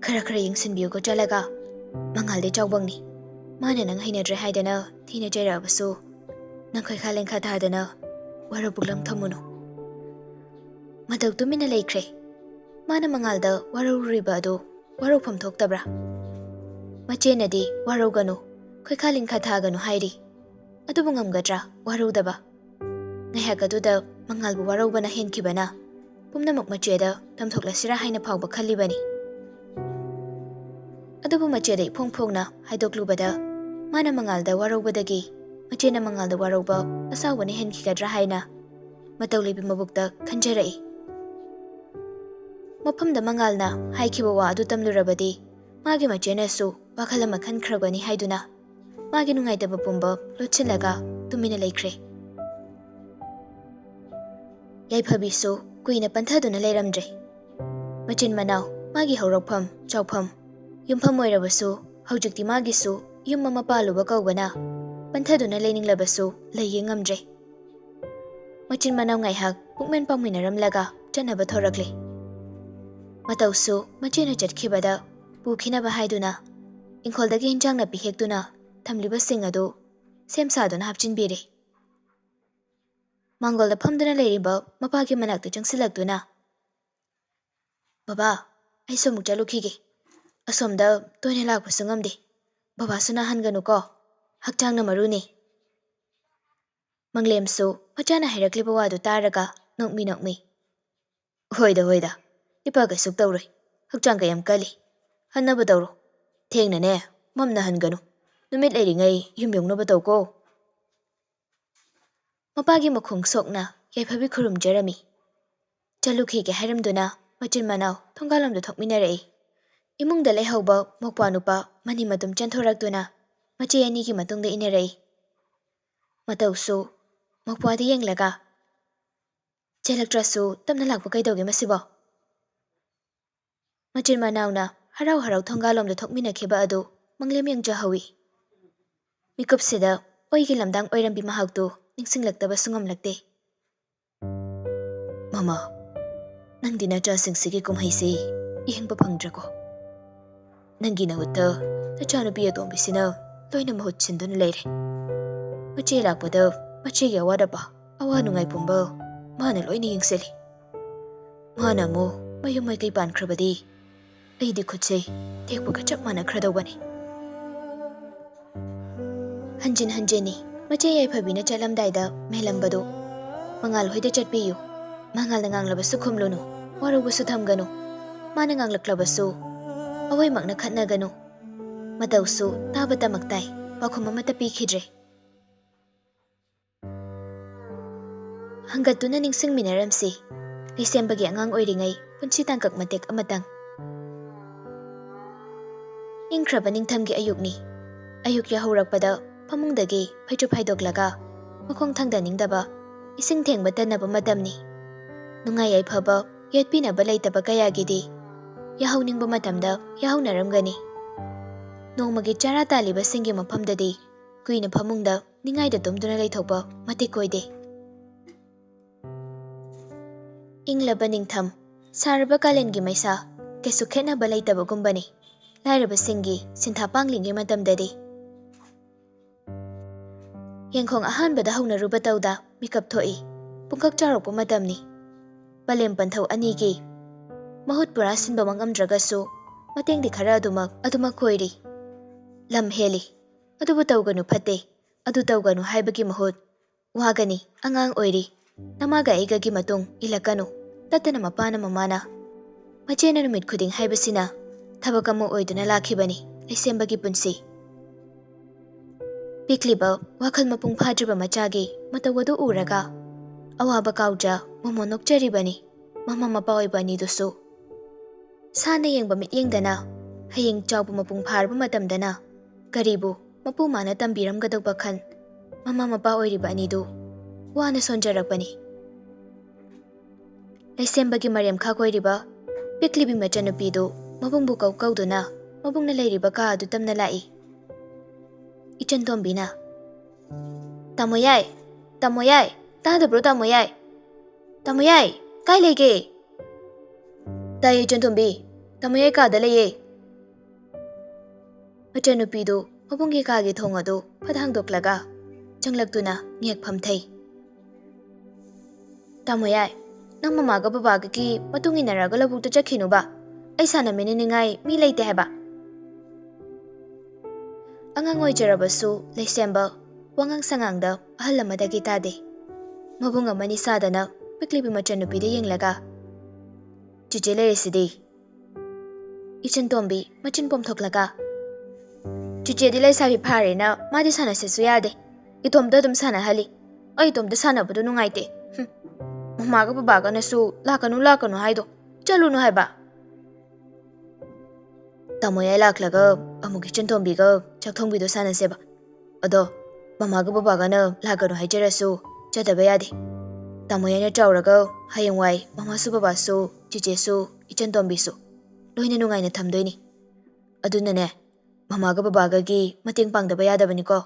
ꯈꯔ ꯈꯔ ꯌꯦꯡꯁꯤꯟꯕꯤꯌꯨꯀꯣ ꯆꯠꯂꯒ꯫ ꯃꯉꯥꯜꯗꯤ ꯆꯥꯎꯕꯪꯅꯤ꯫ ꯃꯥꯅ ꯅꯪ ꯍꯩꯅꯗ꯭ꯔꯦ ꯍꯥꯏꯗꯅ ꯊꯤꯅ ꯆꯩꯔꯛꯑꯕꯁꯨ ꯅꯪ ꯈꯣꯏꯈꯥ ꯂꯦꯡꯈꯥ ꯊꯥꯗꯅ ꯋꯥꯔꯧ ꯄꯨꯛꯂꯝ ꯊꯝꯃꯨꯅꯨ꯫ ꯃꯇꯧ ꯇꯨꯃꯤꯟꯅ ꯂꯩꯈ꯭ꯔꯦ꯫ ꯃꯥꯅ ꯃꯉꯥꯜꯗ ꯋꯥꯔꯧꯔꯨꯔꯤꯕ ꯑꯗꯨ ꯋꯥꯔꯧꯐꯝ ꯊꯣꯛꯇꯕ꯭ꯔꯥ? ꯃꯆꯦꯅꯗꯤ ꯋꯥꯔꯧꯒꯅꯨ, ꯈꯣꯏꯈꯥ ꯂꯤꯡꯈꯥ ꯊꯥꯒꯅꯨ ꯍꯥꯏꯔꯤ꯫ ꯑꯗꯨꯕꯨ ꯉꯝꯒꯗ꯭ꯔꯥ ꯋꯥꯔꯧꯗꯕ? ꯉꯥꯏꯍꯥꯛ ꯑꯗꯨꯗ ꯃꯉꯥꯜꯕꯨ ꯋꯥꯔꯧꯕꯅ ꯍꯦꯟꯈꯤꯕꯅ ꯄꯨꯝꯅꯃꯛ ꯃꯆꯦꯗ ꯇꯝꯊꯣꯛꯂꯁꯤꯔꯥ ꯍꯥꯏꯅ ꯐꯥꯎꯕ ꯈꯜꯂꯤꯕꯅꯤ꯫ ꯑꯗꯨꯕꯨ ꯃꯆꯦꯗ ꯏꯐꯣꯡ ꯐꯣꯡꯅ ꯍꯥꯏꯗꯣꯛꯂꯨꯕꯗ ꯃꯥꯅ ꯃꯉꯥꯜꯗ ꯋꯥꯔꯧꯕꯗꯒꯤ ꯃꯆꯦꯅ ꯃꯉꯥꯜꯗ ꯋꯥꯔꯧꯕ ꯑꯁꯥꯎꯕꯅ ꯍꯦꯟꯈꯤꯒꯗ꯭ꯔꯥ ꯍꯥꯏꯅ ꯃꯇꯧ ꯂꯩꯕꯤ ꯃꯕꯨꯛꯇ ꯈꯟꯖꯔꯛꯏ꯫ ꯃꯐꯝꯗ ꯃꯉꯥꯜꯅ ꯍꯥꯏꯈꯤꯕ ꯋꯥ ꯑꯗꯨ ꯇꯝꯂꯨꯔꯕꯗꯤ ꯃꯥꯒꯤ ꯃꯆꯦꯅꯁꯨ ꯋꯥꯈꯜ ꯑꯃ ꯈꯟꯈ꯭ꯔꯒꯅꯤ ꯍꯥꯏꯗꯨꯅ ꯃꯥꯒꯤ ꯅꯨꯡꯉꯥꯏꯇꯕ ꯄꯨꯝꯕ ꯂꯣꯠꯁꯤꯜꯂꯒ ꯇꯨꯃꯤꯟꯅ ꯂꯩꯈ꯭ꯔꯦ꯫ ꯌꯥꯏꯐꯕꯤꯁꯨ ꯀꯨꯏꯅ ꯄꯟꯊꯗꯨꯅ ꯂꯩꯔꯝꯗ꯭ꯔꯦ꯫ ꯃꯆꯤꯟ ꯃꯅꯥꯎ, ꯃꯥꯒꯤ ꯍꯧꯔꯛꯐꯝ, ꯆꯥꯎꯐꯝ, ꯌꯨꯝꯐꯝ ꯑꯣꯏꯔꯕꯁꯨ ꯍꯧꯖꯤꯛꯇꯤ ꯃꯥꯒꯤꯁꯨ ꯌꯨꯝ ꯑꯃ ꯄꯥꯜꯂꯨꯕ ꯀꯧꯕꯅ ꯄꯟꯊꯗꯨꯅ ꯂꯩꯅꯤꯡꯂꯕꯁꯨ ꯂꯩꯌꯦ ꯉꯝꯗ꯭ꯔꯦ꯫ ꯃꯆꯤꯟ ꯃꯅꯥꯎ ꯉꯥꯏꯍꯥꯛ ꯄꯨꯛꯃꯦꯟ ꯄꯥꯎꯃꯤꯟꯅꯔꯝꯂꯒ ꯆꯠꯅꯕ ꯊꯧꯔꯛꯂꯦ꯫ ꯃꯇꯧꯁꯨ ꯃꯆꯦꯅ ꯆꯠꯈꯤꯕꯗ ꯄꯨꯈꯤꯅꯕ ꯍꯥꯏꯗꯨꯅ ꯏꯪꯈꯣꯜꯗꯒꯤ ꯏꯟꯖꯥꯡ ꯅꯥꯄꯤ ꯍꯦꯛꯇꯨꯅ ꯊꯝꯂꯤꯕꯁꯤꯡ ꯑꯗꯨ ꯁꯦꯝ ꯁꯥꯗꯨꯅ ꯍꯥꯞꯆꯤꯟꯕꯤꯔꯦ꯫ ꯃꯥꯡꯒꯣꯜꯗ ꯐꯝꯗꯨꯅ ꯂꯩꯔꯤꯕ ꯃꯄꯥꯒꯤ ꯃꯅꯥꯛꯇ ꯆꯪꯁꯤꯜꯂꯛꯇꯨꯅ, "ꯕꯕꯥ, ꯑꯩꯁꯨ ꯑꯃꯨꯛ ꯆꯠꯂꯨꯈꯤꯒꯦ꯫ ꯑꯁꯣꯝꯗ ꯇꯣꯏꯅ ꯂꯥꯛꯄꯁꯨ ꯉꯝꯗꯦ꯫ ꯕꯕꯥꯁꯨ ꯅꯥꯍꯟꯒꯅꯨꯀꯣ꯫ ꯍꯛꯆꯥꯡꯅ ꯃꯔꯨꯅꯤ꯫" ꯃꯪꯂꯦꯝꯁꯨ ꯃꯆꯥꯅ ꯍꯥꯏꯔꯛꯂꯤꯕ ꯋꯥꯗꯨ ꯇꯥꯔꯒ ꯅꯣꯛꯃꯤ ꯅꯣꯛꯃꯤ, "ꯍꯣꯏꯗ, ꯍꯣꯏꯗ, ꯏꯄꯥ ꯀꯩꯁꯨ ꯇꯧꯔꯣꯏ꯫ ꯍꯛꯆꯥꯡ ꯀꯌꯥꯝ ꯀꯜꯂꯤ꯫ ꯍꯟꯅꯕ ꯇꯧꯔꯣ꯫ ꯊꯦꯡꯅꯅꯦ, ꯃꯝꯅ ꯍꯟꯒꯅꯨ꯫ ꯅꯨꯃꯤꯠ ꯂꯩꯔꯤꯉꯩ ꯌꯨꯝ ꯌꯧꯅꯕ ꯇꯧꯀꯣ꯫" ꯃꯄꯥꯒꯤ ꯃꯈꯣꯡ ꯁꯣꯛꯅ ꯌꯥꯏꯐꯕꯤ ꯈꯨꯔꯨꯝꯖꯔꯝꯃꯤ꯫ ꯆꯠꯂꯨꯈꯤꯒꯦ ꯍꯥꯏꯔꯝꯗꯨꯅ ꯃꯆꯤꯟ ꯃꯅꯥꯎ ꯊꯣꯡꯒꯥꯜꯂꯣꯝꯗ ꯊꯣꯛꯃꯤꯟꯅꯔꯛꯏ꯫ ꯏꯃꯨꯡꯗ ꯂꯩꯍꯧꯕ ꯃꯧꯄ꯭ꯋꯥ ꯅꯨꯄꯥ ꯃꯅꯤ ꯃꯇꯨꯝ ꯆꯦꯟꯊꯣꯔꯛꯇꯨꯅ ꯃꯆꯦ ꯑꯅꯤꯒꯤ ꯃꯇꯨꯡꯗ ꯏꯟꯅꯔꯛꯏ꯫ ꯃꯇꯧꯁꯨ ꯃꯧꯄ꯭ꯋꯥꯗ ꯌꯦꯡꯂꯒ, "ꯆꯦꯜꯂꯛꯇ꯭ꯔꯁꯨ ꯇꯞꯅ ꯂꯥꯛꯄ ꯀꯩꯗꯧꯒꯦ ꯃꯁꯤꯕꯣ?" ꯃꯆꯤꯟ ꯃꯅꯥꯎꯅ ꯍꯔꯥꯎ ꯍꯔꯥꯎ ꯊꯣꯡꯒꯥꯜꯂꯣꯝꯗ ꯊꯣꯛꯃꯤꯟꯅꯈꯤꯕ ꯑꯗꯨ ꯃꯪꯂꯦꯝ ꯌꯦꯡꯖꯍꯧꯏ꯫ ꯃꯤꯀꯨꯞꯁꯤꯗ ꯑꯣꯏꯒꯤ ꯂꯝꯗꯥꯡ ꯑꯣꯏꯔꯝꯕꯤ ꯃꯍꯥꯛꯇꯨ ꯅꯤꯡꯁꯤꯡꯂꯛꯇꯕꯁꯨ ꯉꯝꯂꯛꯇꯦ꯫ "ꯃꯃꯥ, ꯅꯪꯗꯤ ꯅꯆꯥꯁꯤꯡꯁꯤꯒꯤ ꯀꯨꯝꯍꯩꯁꯤ ꯌꯦꯡꯕ ꯐꯪꯗ꯭ꯔꯀꯣ? ꯅꯪꯒꯤ ꯅꯍꯨꯠꯇ ꯅꯆꯥꯅꯨꯄꯤ ꯑꯇꯣꯝꯕꯤꯁꯤꯅ ꯂꯣꯏꯅ ꯃꯍꯨꯠ ꯁꯤꯟꯗꯨꯅ ꯂꯩꯔꯦ꯫ ꯃꯆꯦ ꯂꯥꯛꯄꯗ ꯃꯆꯦꯒꯤ ꯑꯋꯥꯠ ꯑꯄꯥ, ꯑꯋꯥ ꯅꯨꯡꯉꯥꯏ ꯄꯨꯝꯕ ꯃꯥꯅ ꯂꯣꯏꯅ ꯌꯦꯡꯁꯤꯜꯂꯤ꯫ ꯃꯥꯅ ꯑꯃꯨꯛ ꯃꯌꯨꯝ ꯃꯥꯏꯀꯩ ꯄꯥꯟꯈ꯭ꯔꯕꯗꯤ ꯑꯩꯗꯤ ꯈꯨꯠꯁꯦ ꯇꯦꯛꯄꯒ ꯆꯞ ꯃꯥꯟꯅꯈ꯭ꯔꯗꯧꯕꯅꯤ꯫" ꯍꯟꯖꯤꯟ ꯍꯟꯖꯤꯟꯅꯤ ꯃꯆꯦ ꯌꯥꯏꯐꯕꯤꯅ ꯆꯠꯂꯝꯗꯥꯏꯗ ꯃꯦꯜꯂꯝꯕꯗꯨ꯫ "ꯃꯉꯥꯜ ꯍꯣꯏꯗ ꯆꯠꯄꯤꯌꯨ꯫ ꯃꯉꯥꯜꯅ ꯉꯥꯡꯂꯕꯁꯨ ꯈꯨꯝꯂꯨꯅꯨ꯫ ꯋꯥꯔꯧꯕꯁꯨ ꯊꯝꯒꯅꯨ꯫ ꯃꯥꯅ ꯉꯥꯡꯂꯛꯂꯕꯁꯨ ꯑꯋꯣꯏꯃꯛꯅ ꯈꯠꯅꯒꯅꯨ꯫ ꯃꯇꯧꯁꯨ ꯇꯥꯕ ꯇꯃꯛ ꯇꯥꯏ꯫" ꯄꯥꯎꯈꯨꯝ ꯑꯃꯠꯇ ꯄꯤꯈꯤꯗ꯭ꯔꯦ꯫ ꯍꯪꯒꯠꯇꯨꯅ ꯅꯤꯡꯁꯤꯡꯃꯤꯟꯅꯔꯝꯁꯤ꯫ ꯂꯩꯁꯦꯝꯕꯒꯤ ꯑꯉꯥꯡ ꯑꯣꯏꯔꯤꯉꯩ ꯄꯨꯟꯁꯤ ꯇꯥꯡꯀꯛ ꯃꯇꯦꯛ ꯑꯃꯇꯪ꯫ ꯏꯪꯈ꯭ꯔꯕ ꯅꯤꯡꯊꯝꯒꯤ ꯑꯌꯨꯛꯅꯤ꯫ ꯑꯌꯨꯛ ꯌꯥꯍꯧꯔꯛꯄꯗ ꯐꯃꯨꯡꯗꯒꯤ ꯐꯩꯖꯨꯞ ꯍꯥꯏꯗꯣꯛꯂꯒ ꯃꯈꯣꯡ ꯊꯥꯡꯗꯅꯤꯡꯗꯕ, ꯏꯁꯤꯡ ꯊꯦꯡꯕ ꯇꯟꯅꯕ ꯃꯇꯝꯅꯤ꯫ ꯅꯨꯡꯉꯥꯏ ꯌꯥꯏꯐꯕ ꯌꯦꯠꯄꯤꯅꯕ ꯂꯩꯇꯕ ꯀꯌꯥꯒꯤꯗꯤ ꯌꯥꯍꯧꯅꯤꯡꯕ ꯃꯇꯝꯗ ꯌꯥꯍꯧꯅꯔꯝꯒꯅꯤ꯫ ꯅꯣꯡꯃꯒꯤ ꯆꯔꯥ ꯇꯥꯜꯂꯤꯕꯁꯤꯡꯒꯤ ꯃꯐꯝꯗꯗꯤ ꯀꯨꯏꯅ ꯐꯃꯨꯡꯗ ꯅꯤꯡꯉꯥꯏꯗ ꯇꯨꯝꯗꯨꯅ ꯂꯩꯊꯣꯛꯄ ꯃꯇꯤꯛ ꯑꯣꯏꯗꯦ꯫ ꯏꯪꯂꯕ ꯅꯤꯡꯊꯝ, ꯁꯥꯔꯕ ꯀꯥꯂꯦꯟꯒꯤ ꯃꯩꯁꯥ, ꯀꯩꯁꯨ ꯈꯦꯠꯅꯕ ꯂꯩꯇꯕꯒꯨꯝꯕꯅꯤ ꯂꯥꯏꯔꯕꯁꯤꯡꯒꯤ ꯁꯤꯟꯊꯥ ꯄꯥꯡꯂꯤꯉꯩ ꯃꯇꯝꯗꯗꯤ꯫ ꯌꯦꯡꯈꯣꯡ ꯑꯍꯥꯟꯕꯗ ꯍꯧꯅꯔꯨꯕ ꯇꯧꯗ ꯃꯤꯀꯞ ꯊꯣꯛꯏ꯫ ꯄꯨꯡꯀꯛ ꯆꯥꯎꯔꯛꯄ ꯃꯇꯝꯅꯤ꯫ ꯄꯂꯦꯝ ꯄꯟꯊꯧ ꯑꯅꯤꯒꯤ ꯃꯍꯨꯠ ꯄꯨꯔꯥ ꯁꯤꯟꯕꯃꯛ ꯉꯝꯗ꯭ꯔꯒꯁꯨ ꯃꯇꯦꯡꯗꯤ ꯈꯔ ꯑꯗꯨꯃꯛ, ꯑꯗꯨꯃꯛ ꯑꯣꯏꯔꯤ꯫ ꯂꯝ ꯍꯦꯜꯂꯤ꯫ ꯑꯗꯨꯕꯨ ꯇꯧꯒꯅꯨ ꯐꯠꯇꯦ, ꯑꯗꯨ ꯇꯧꯒꯅꯨ ꯍꯥꯏꯕꯒꯤ ꯃꯍꯨꯠ, "ꯋꯥꯒꯅꯤ, ꯑꯉꯥꯡ ꯑꯣꯏꯔꯤ, ꯅꯃꯥꯒ ꯑꯩꯒꯒꯤ ꯃꯇꯨꯡ ꯏꯜꯂꯛꯀꯅꯨ" ꯇꯠꯇꯅ ꯃꯄꯥꯅ ꯃꯃꯥꯅ ꯃꯆꯦꯅ ꯅꯨꯃꯤꯠ ꯈꯨꯗꯤꯡ ꯍꯥꯏꯕꯁꯤꯅ ꯊꯕꯛ ꯑꯃ ꯑꯣꯏꯗꯨꯅ ꯂꯥꯛꯈꯤꯕꯅꯤ ꯂꯩꯁꯦꯝꯕꯒꯤ ꯄꯨꯟꯁꯤ꯫ ꯄꯤꯛꯂꯤꯕ ꯋꯥꯈꯜ ꯃꯄꯨꯡ ꯐꯥꯗ꯭ꯔꯤꯕ ꯃꯆꯥꯒꯤ ꯃꯇꯧ ꯑꯗꯨ ꯎꯔꯒ ꯑꯋꯥꯕ ꯀꯥꯎꯖ ꯃꯣꯃꯣꯟ ꯅꯣꯛꯆꯔꯤꯕꯅꯤ ꯃꯃꯥ ꯃꯄꯥ ꯑꯣꯏꯕ ꯑꯅꯤꯗꯨꯁꯨ꯫ ꯁꯥꯟꯅ ꯌꯦꯡꯕ ꯃꯤꯠꯌꯦꯡꯗꯅ ꯍꯌꯦꯡ ꯆꯥꯎꯕ ꯃꯄꯨꯡ ꯐꯥꯔꯕ ꯃꯇꯝꯗꯅ ꯀꯔꯤꯕꯨ ꯃꯄꯨ ꯃꯥꯅ ꯇꯝꯕꯤꯔꯝꯒꯗꯧꯕ ꯈꯟ ꯃꯃꯥ ꯃꯄꯥ ꯑꯣꯏꯔꯤꯕ ꯑꯅꯤꯗꯨ ꯋꯥꯅ ꯁꯣꯟꯖꯔꯛꯄꯅꯤ꯫ ꯂꯩꯁꯦꯝꯕꯒꯤ ꯃꯔꯦꯝꯈꯥ ꯀꯣꯏꯔꯤꯕ ꯄꯤꯛꯂꯤꯕꯤ ꯃꯆꯟꯅꯨꯄꯤꯗꯨ ꯃꯕꯨꯡꯕꯨ ꯀꯧ ꯀꯧꯗꯨꯅ ꯃꯕꯨꯡꯅ ꯂꯩꯔꯤꯕ ꯀꯥ ꯑꯗꯨ ꯇꯝꯅ ꯂꯥꯛꯏ꯫ ꯏꯆꯟ ꯇꯣꯝꯕꯤꯅ, "ꯇꯥꯃꯣ ꯌꯥꯏ, ꯇꯥꯃꯣ ꯌꯥꯏ, ꯇꯥꯗꯕ꯭ꯔꯣ ꯇꯥꯃꯣ ꯌꯥꯏ? ꯇꯥꯃꯣ ꯌꯥꯏ, ꯀꯥꯏ ꯂꯩꯒꯦ?" "ꯇꯥꯏꯌꯦ ꯏꯆꯟ ꯇꯣꯝꯕꯤ, ꯇꯥꯃꯣ ꯌꯥꯏ ꯀꯥꯗ ꯂꯩꯌꯦ꯫" ꯃꯆꯟꯅꯨꯄꯤꯗꯨ ꯃꯕꯨꯡꯒꯤ ꯀꯥꯒꯤ ꯊꯣꯡ ꯑꯗꯨ ꯐꯠ ꯍꯥꯡꯗꯣꯛꯂꯒ ꯆꯪꯂꯛꯇꯨꯅ ꯉꯦꯛ ꯐꯝꯊꯩ꯫ "ꯇꯥꯃꯣ ꯌꯥꯏ, ꯅꯪ ꯃꯃꯥꯒ ꯕꯕꯥꯒꯒꯤ ꯃꯇꯨꯡ ꯏꯟꯅꯔꯒ ꯂꯧꯕꯨꯛꯇ ꯆꯠꯈꯤꯅꯨꯕ꯫ ꯑꯩ ꯁꯥꯟꯅꯃꯤꯟꯅꯅꯤꯡꯉꯥꯏ ꯃꯤ ꯂꯩꯇꯦ ꯍꯥꯏꯕ꯫" ꯑꯉꯥꯡ ꯑꯣꯏꯖꯔꯕꯁꯨ ꯂꯩꯁꯦꯝꯕ ꯋꯥꯉꯥꯡ ꯁꯉꯥꯡꯗ ꯑꯍꯜ ꯑꯃꯗꯒꯤ ꯇꯥꯗꯦ꯫ ꯃꯕꯨꯡ ꯑꯃꯅꯤ ꯁꯥꯗꯅ ꯄꯤꯛꯂꯤꯕꯤ ꯃꯆꯟꯅꯨꯄꯤꯗ ꯌꯦꯡꯂꯒ, "ꯆꯤꯆꯦ ꯂꯩꯔꯤꯁꯤꯗꯤ?" ꯏꯆꯟ ꯇꯣꯝꯕꯤ ꯃꯆꯤꯟ ꯄꯣꯝꯊꯣꯛꯂꯒ, "ꯆꯤꯆꯦꯗꯤ ꯂꯩꯁꯥꯕꯤ ꯐꯥꯔꯦꯅ ꯃꯥꯗꯤ ꯁꯥꯟꯅꯁꯦꯁꯨ ꯌꯥꯗꯦ꯫ ꯏꯇꯣꯝꯇ ꯑꯗꯨꯝ ꯁꯥꯟꯅꯍꯜꯂꯤ꯫ ꯑꯩ ꯏꯇꯣꯝꯇ ꯁꯥꯟꯅꯕꯗꯣ ꯅꯨꯡꯉꯥꯏꯇꯦ꯫ ꯍꯨꯝ꯫ ꯃꯃꯥꯒ ꯕꯕꯥꯒꯅꯁꯨ ꯂꯥꯛꯀꯅꯨ ꯂꯥꯛꯀꯅꯨ ꯍꯥꯏꯗꯣ꯫ ꯆꯠꯂꯨꯅꯨ ꯍꯥꯏꯕ꯫" "ꯇꯥꯃꯣ ꯌꯥꯏ ꯂꯥꯛꯂꯒ ꯑꯃꯨꯛ ꯏꯆꯟ ꯇꯣꯝꯕꯤꯒ ꯆꯥꯛ ꯊꯣꯡꯕꯤꯗꯣ ꯁꯥꯟꯅꯁꯦꯕ꯫ ꯑꯗꯣ ꯃꯃꯥꯒ ꯕꯕꯥꯒꯅ ꯂꯥꯛꯀꯅꯨ ꯍꯥꯏꯖꯔꯁꯨ ꯆꯠꯇꯕ ꯌꯥꯗꯦ꯫ ꯇꯥꯃꯣ ꯌꯥꯏꯅ ꯆꯥꯎꯔꯒ ꯍꯌꯦꯡꯋꯥꯏ ꯃꯃꯥꯁꯨ ꯕꯕꯥꯁꯨ ꯆꯤꯆꯦꯁꯨ ꯏꯆꯟ ꯇꯣꯝꯕꯤꯁꯨ ꯂꯣꯏꯅ ꯅꯨꯡꯉꯥꯏꯅ ꯊꯝꯗꯣꯏꯅꯤ꯫ ꯑꯗꯨꯅꯅꯦ, ꯃꯃꯥꯒ ꯕꯕꯥꯒꯒꯤ ꯃꯇꯦꯡ ꯄꯥꯡꯗꯕ ꯌꯥꯗꯕꯅꯤꯀꯣ꯫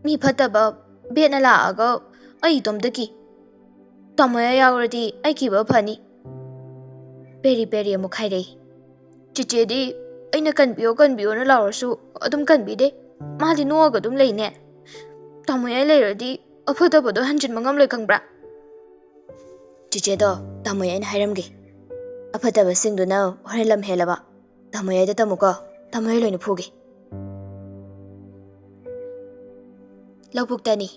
ꯃꯤ ꯐꯠꯇꯕ ꯕꯦꯠꯅ ꯂꯥꯛꯑꯒ ꯑꯩ ꯏꯇꯣꯝꯇ ꯀꯤ꯫ ꯇꯥꯃꯣ ꯌꯥꯏ ꯌꯥꯎꯔꯗꯤ ꯑꯩ ꯀꯤꯕ ꯐꯅꯤ꯫" ꯄꯦꯔꯤ ꯄꯦꯔꯤ ꯑꯃꯨꯛ ꯍꯥꯏꯔꯛꯏ꯫ "ꯆꯤꯆꯦꯗꯤ ꯑꯩꯅ ꯀꯟꯕꯤꯌꯣ ꯀꯟꯕꯤꯌꯣꯅ ꯂꯥꯎꯔꯁꯨ ꯑꯗꯨꯝ ꯀꯟꯕꯤꯗꯦ꯫ ꯃꯥꯗꯤ ꯅꯣꯛꯑꯒ ꯑꯗꯨꯝ ꯂꯩꯅꯦ꯫ ꯇꯥꯃꯣ ꯌꯥꯏ ꯂꯩꯔꯗꯤ ꯑꯐꯠꯇꯕꯗꯣ ꯍꯟꯖꯤꯟꯕ ꯉꯝꯂꯣꯏ ꯈꯪꯕ꯭ꯔꯥ?" "ꯆꯤꯆꯦꯗꯣ, ꯇꯥꯃꯣ ꯌꯥꯏꯅ ꯍꯥꯏꯔꯝꯒꯦ꯫ ꯑꯐꯠꯇꯕꯁꯤꯡꯗꯨꯅ ꯍꯣꯔꯦꯟ ꯂꯝ ꯍꯦꯜꯂꯕ꯫ ꯇꯥꯃꯣ ꯌꯥꯏꯗ ꯇꯝꯃꯨꯀꯣ꯫ ꯇꯥꯃꯣ ꯌꯥꯏ ꯂꯣꯏꯅ ꯐꯨꯒꯦ꯫" ꯂꯧꯕꯨꯛꯇꯅꯤ꯫